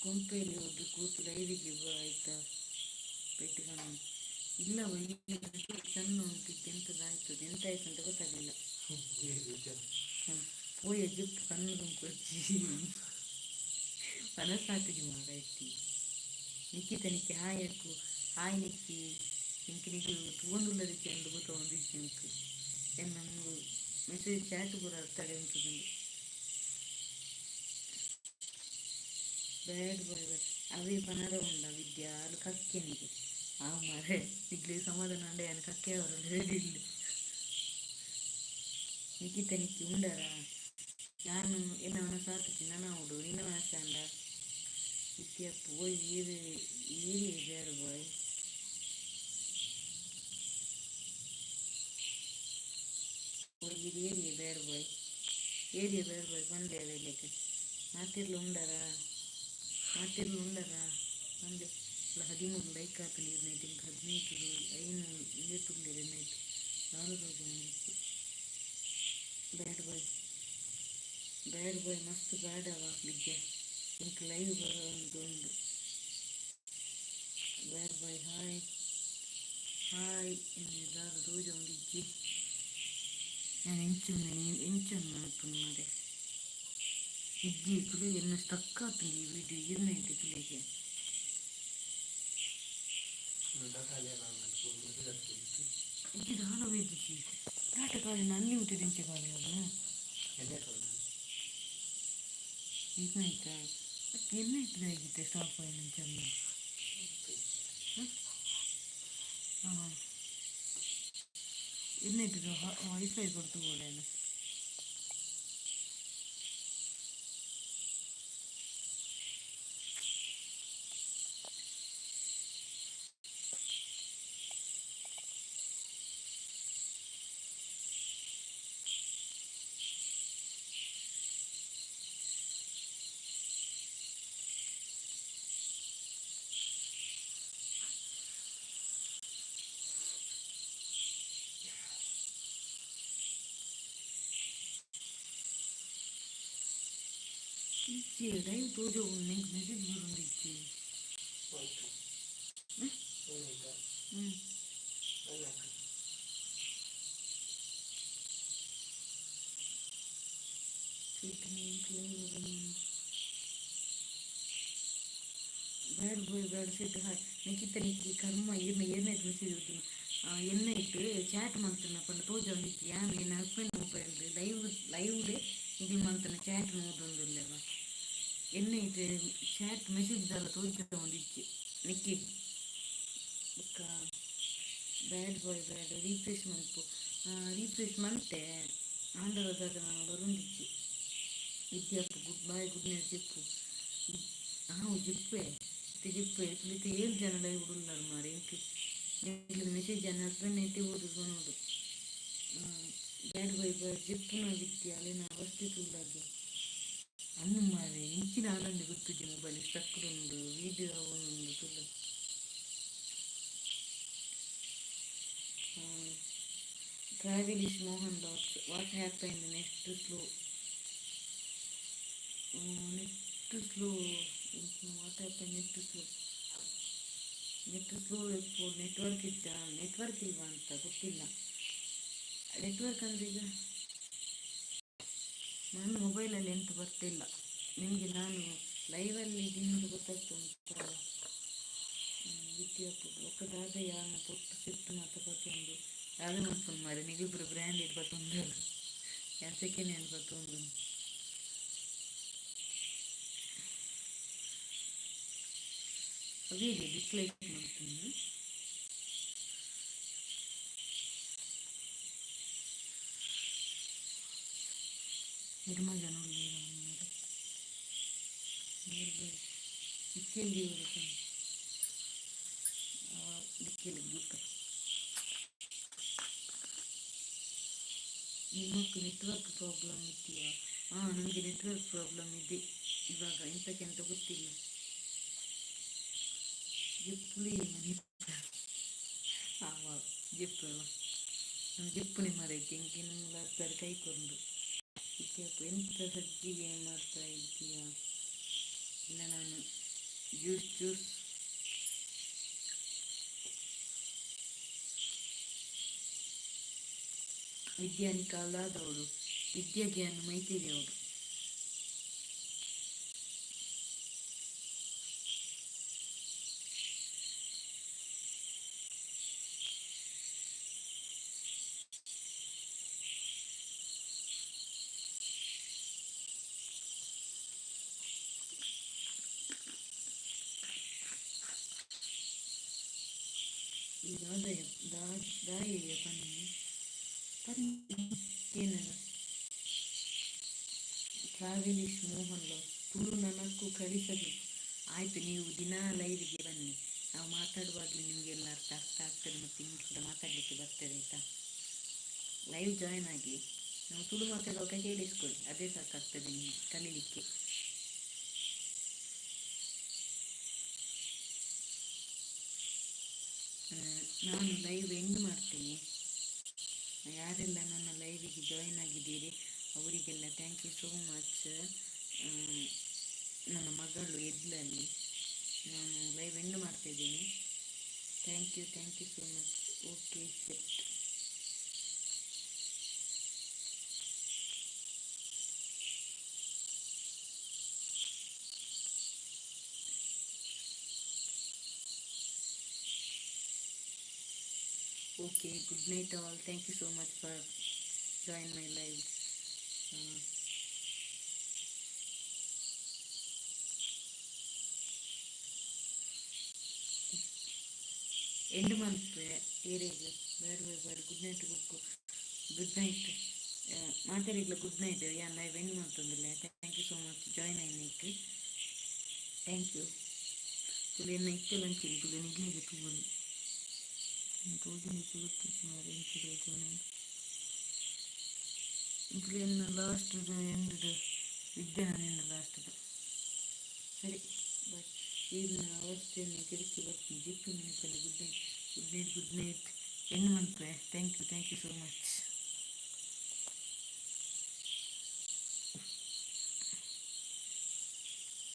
ಕೊಂಪೆಯಲ್ಲಿ ಹೋಗಿ ಕೂತು ಲೈವಿಗೆ ಬಾ ಆಯ್ತಾ? ಪೆಟ್ಟು ಕಾಣು ಇಲ್ಲ. ಸಣ್ಣ ಉಂಟು, ಎಂತದ ಆಯ್ತದೆ, ಎಂತ ಆಯ್ತು ಅಂತ ಗೊತ್ತಾಗಲಿಲ್ಲ. ಹ್ಮ್. ಪೋಯ ಜಿಪ್ ಕಣ್ಣು ತುಂಕೊಚ್ಚಿ ಮನಸ್ಸಾತಿಗೆ ಮಾರಾಯ್ತಿ. ನಿಕ್ಕಿತ ನಿಕ್ಕಿ, ಹಾಯ್ ಅಕ್ಕು. ಹಾಯ್ ನಿಕ್ಕಿ. ಇಂಕ್ ನಿಕ್ಕು ತೂವೊಂದುಲ್ಲದಿಕ್ಕೆ ಅಂದ್ ಗೊತ್ತೊಂದಿಜ್ಜಿ ಎಂಕ್. ಎನ್ನ ಮೆಸೇಜ್ ಚಾಟ್ ಪೂರ ಅರ್ತಡೆ ಉಂತುದುಂಡು. ಬ್ಯಾಡ್ ಬಾಯ್ ಅವೇ ಪನರ ಉಂಡ ವಿದ್ಯಾ ಅಲ್ ಕಕ್ಕೆನಿಗೆ ಆ ಮಾರೆ. ನಿಕ್ಲೆ ಸಮಾಧಾನ ಅಂಡ ಯಾನ್ ಕಕ್ಕೆ ಅವರಲ್ಲಿ ರೆಡಿ ಇಲ್ಲ. ನಿಖಿತ ನಿಕ್ಕಿ ಉಂಡರ? ನಾನು ಎನ್ನ ಮನಸ್ಸಾತುಜಿ ನನ ಉಡು ನಿನ್ನ ಮನಸ್ಸಾಂಡ. ವಿದ್ಯಾ ಪೋಯ್ ಏರಿ ಏರಿ. ಬ್ಯಾಡ್ ಬಾಯ್ ಪೋಯ್ ಏರಿ. ಬ್ಯಾಡ್ ಬಾಯ್ ಏರಿಯ. ಬ್ಯಾಡ್ ಬಾಯ್ ಪನ್ಲೆ ಅವೆಲೆಗ್. ಮಾತೆರ್ಲ ಉಂಡರ? ಮಾತೆರ್ಲ ಉಂಡರ ಪನ್ಲೆ. 13 ಲೈಕ್ ಆತುಂಡು ಇರ್ನೈಟ್. ಎಂಕ್ 15 ಐನ್ ಇಂದೆಟ್ ಉಲ್ಲೆರ್ ಎನ್ನೈಟ್ ದಾಲ ತೋಜೊಂದಿಜ್ಜಿ. ಬ್ಯಾಡ್ ಬಾಯ್, ಬ್ಯಾಡ್ ಬಾಯ್ ಮಸ್ತ್ ಬ್ಯಾಡ್ ಅವ ವಿದ್ಯಾ. ಎಂಕ್ ಲೈವ್ ಬರೊಂದುಂಡು. ಬ್ಯಾಡ್ ಬಾಯ್ ಹಾಯ್ ಹಾಯ್. ಎನ್ನ ದಾಲ ತೋಜೊಂದಿಜ್ಜಿ. ಯಾನ್ ಎಂಚ ಎಂಚ ಮನ್ಪುನು ಮಾರ್ರೆ? ಇಜ್ಜಿ ತುಲೆ, ಎನ್ನ ಸ್ಟಕ್ ಆತುಂಡು ಈ ವಿಡಿಯೋ ಇರ್ನೈಟ್ ತುಲೆಗೆ. ಇಜ್ಜಿ, ದಾಲ ಬೈದಿಜಿ. ಡಾಟಾ ಖಾಲಿ, ಅನ್ಲಿಮಿಟೆಡ್ ಎಂಚ ಖಾಲಿ ಆಪುನು? ಈಗ್ನಾಯ್ತಾ? ಎನ್ನ ಇತ್ತೆ ಸ್ಟಾಪ್ ಆಯಿನಂಚ? ಹಾಂ, ಎನ್ನ ವೈಫೈ ಕೊಡ್ತು ಬೋಡೇನು? ಇಜ್ಜಿ, ಲೈವ್ ತೋಜೊಂಡು. ನಿಂಕ್ ಮೆಸೇಜ್ ಬರೊಂದು ಇಜ್ಜಿ. ಹ್ಞೂ. ಬ್ಯಾಡ್ ಬಾಯ್ ಬ್ಯಾಡ್ ಸೆಟ್. ಹಾಯ್ ನಿಖಿತ ನಿಕ್ಕಿ. ಕರ್ಮ, ಈರ್ನ ಏರ್ನೈಟ್ ಮೆಸೇಜ್ ಬತ್ತುಂಡು. ಎನ್ನೈಟ್ ಚಾಟ್ ಮಲ್ತುನ ಪಂಡ ತೋಜೊಂದಿಜ್ಜಿ. ಯಾನ್ ಎನ್ನ ಹಸ್ಬೆಂಡ್ ಮೊಬೈಲ್ ಲೈವ್ ಲೈವ್ಡೆ ನಿಕುಲು ಮಲ್ತುನ ಚಾಟ್ ನೋಡೊಂದುಲ್ಲೆವ. ಎನ್ನೈಟ್ ಚಾಟ್ ಮೆಸೇಜ್ ದಾಲ ತೋಜೊಂದಿಜ್ಜಿ ನಿಕ್ಕಿ. ಬೊಕ್ಕ ಬ್ಯಾಡ್ ಬಾಯ್ ಬ್ಯಾಡ್ ರೀಫ್ರೆಶ್ ಮನ್ಪು. ರೀಫ್ರೆಶ್ ಮಲ್ತೆ, ಆಂಡಲ ದಾದ ಬರೊಂದಿಜ್ಜಿ. ವಿದ್ಯಾಪ್ಪು ಗುಡ್ ಬಾಯ್, ಗುಡ್ ನೈಟ್. ಜೆಪ್ಪು. ಹಾಂ, ಜೆಪ್ಪೆ, ಇತ್ತೆ ಜೆಪ್ಪೆ. ಇತ್ತೆ ಏಳ್ ಜನ ಲೈವ್ ಉಲ್ಲರ್ ಮಾರ್ರೆ. ಎಂಕ್ ನಿಕ್ಲೆನ ಮೆಸೇಜ್ ಎನ್ನ ಹಸ್ಬೆಂಡ್ ಐತೆ ಓದುದು ಪನೊಡು. ಬ್ಯಾಡ್ ಬಾಯ್ ಬ್ಯಾಡ್ ಜೆಪ್ಪುನ ವಿದ್ಯೆ ಅಲೆನ ಅವಸ್ಥೆ ತೂಲಾಗೆ. ಅಂದ್ ಮಾರ್ರೆ, ಇಂಚಿನ ಆನಂದ ಗೊತ್ತುಜ್ಜಿ. ಮೊಬೈಲ್ ಸ್ಟಕ್ ಉಂಡು, ವೀಡಿಯೋ ಆವೊಂದುಂಡು ತೂಲ. ಟ್ರಾವೆಲಿಶ್ Mohan box, what happen? Net slow, net slow. What happen? Net slow, net slow. Network ಇತ್ತ, ನೆಟ್ವರ್ಕ್ ಇಲ್ವಾ ಅಂತ ಗೊತ್ತಿಲ್ಲ. ನೆಟ್ವರ್ಕ್ ಅಂದರೆ ಈಗ ನನ್ನ ಮೊಬೈಲಲ್ಲಿ ಎಂತ ಬರ್ತಿಲ್ಲ. ನಿಮಗೆ ನಾನು ಲೈವಲ್ಲಿ ಇದ್ದೀನಿ ಅಂತ ಗೊತ್ತಾಗ್ತಾ ಉಂಟಲ್ಲ. ವಿದ್ಯಾಪು ಬೊಕ್ಕ ದಾದ ಯಾನ ಪೊಟ್ಟು ಸಿಟ್ಟು ಮಾತ ಪತ್ತೊಂದು ದಾದ ಮನ್ಪುನು ಮಾರ್ರೆ? ನಿಗುಲು ಪೂರ ಬ್ರ್ಯಾಂಡೆಡ್ ಪತ್ತೊಂದು, ಯಾನ್ ಸೆಕೆಂಡ್ ಹ್ಯಾಂಡ್ ಪತ್ತೊಂದು. ಅವೇ ಡಿಸ್ಲೈಕ್ ಮಾಡ್ತೀನಿ. ನಿರ್ಮ ಜನ ಇಕ್ಕೆಲ್ಲಿ ದಿಕ್ಕೆಲ್ಲಿ ಗ್ರೂಪ್. ನಿಮ್ಮಕ್ಕೆ ನೆಟ್ವರ್ಕ್ ಪ್ರಾಬ್ಲಮ್ ಇದೆಯಾ? ಹಾಂ, ನನಗೆ ನೆಟ್ವರ್ಕ್ ಪ್ರಾಬ್ಲಮ್ ಇದೆ ಇವಾಗ, ಎಂತಕ್ಕೆ ಅಂತ ಗೊತ್ತಿಲ್ಲ. ಜೆಪ್ಪುಲಿ ಆವ ಜೆಪ್ಪು ನಮ್ಮ ಜೆಪ್ಪುನಿ ಮರೈತಿ ಎಂಕಿನ ಕೈ ಕೊಂಡು ಇತ್ಯಪ್ಪ. ಎಂತ ಸಜ್ಜಿಗೆ ಮಾಡ್ತಾ ಇದ್ದೀಯಾ? ಇಲ್ಲ, ನಾನು ಜ್ಯೂಸ್ ಜ್ಯೂಸ್. ವಿದ್ಯಾನಿಕಾಲಾದವಳು ವಿದ್ಯಾಜ್ಞಾನ ಮೈತಿರಿಯವಳು. ಈ ದಾದಯ ದಾಯೆಯ ಪನ್ನಿ ಪನ್ನಿ ಏನಲ್ಲ. ಟ್ರಾವೆಲಿಶ್ ಮೋಹನ್ ಲಾಸ್, ತುಳು ನನಕ್ಕೂ ಕಲಿಸಬೇಕು. ಆಯಿತು, ನೀವು ದಿನಾ ಲೈವಿಗೆ ಬನ್ನಿ. ನಾವು ಮಾತಾಡುವಾಗಲೇ ನಿಮಗೆಲ್ಲ ಅರ್ಥ ಅರ್ಥ ಆಗ್ತದೆ ಮತ್ತು ನಿಮ್ಗೆ ಕೂಡ ಮಾತಾಡಲಿಕ್ಕೆ ಬರ್ತದೆ, ಆಯಿತಾ? ಲೈವ್ ಜಾಯ್ನ್ ಆಗಿ ನಾವು ತುಳು ಮಾತಾಡುವಾಗ ಕೇಳಿಸ್ಕೊಳ್ಳಿ, ಅದೇ ಸಾಕಾಗ್ತದೆ ನಿಮಗೆ ಕಲೀಲಿಕ್ಕೆ. ನಾನು ಲೈವ್ ಎಂಡ್ ಮಾಡ್ತೀನಿ. ಯಾರೆಲ್ಲ ನನ್ನ ಲೈವಿಗೆ ಜಾಯಿನ್ ಆಗಿದ್ದೀರಿ, ಅವರಿಗೆಲ್ಲ thank you so much. ನನ್ನ ಮಗಳು ಎದ್ಲಲ್ಲಿ, ನಾನು ಲೈವ್ ಎಂಡ್ ಮಾಡ್ತಿದ್ದೀನಿ. Thank you, thank you so much. Okay, set. Okay, good night all. Thank you so much for join my live. End ಮಲ್ಪೆ ಏರೇಗ್ ಬೇಡ ಬೇಡ ಬೇಡ. ಗುಡ್ ನೈಟ್ ಬುಕ್ಕು ಗುಡ್ ನೈಟ್ ಮಾತಾಡಿಗ್ಲ. Good night. ಯಾನ್ ಲೈವ್ ಎಂಡ್ ಮಲ್ತೊಂದುಲ್ಲೆ. Thank you so much join ಆಯ್ನೈಕ್. Thank you. ತುಳು ಎನ್ನ ಇತ್ತೆ ಲಂಚಿನ ತುಳು ನಿಗ್ಲಿಗೆ ತೂವೊಲಿ ತೋಜಿನ ಗೊತ್ತು ಸುಮಾರು ಎಂಚಿದ. ತುಳು ಎನ್ನ ಲಾಸ್ಟ್ ಎಂಡ್ ವಿದ್ಯೆ ನಿನ್ನ ಲಾಸ್ಟ್. ಸರಿ, ಬಾಯ್. ಈಗಿನ ಅವಸ್ಥೆಯನ್ನು ತಿರುಚಿ ಬರ್ತೀನಿ. ಜಿಪ್ಪು ಮಿನಿಪಲ್ಲಿ. Good night, good night, good night. End ಮನ್ಪೆ. Thank you, thank you so much.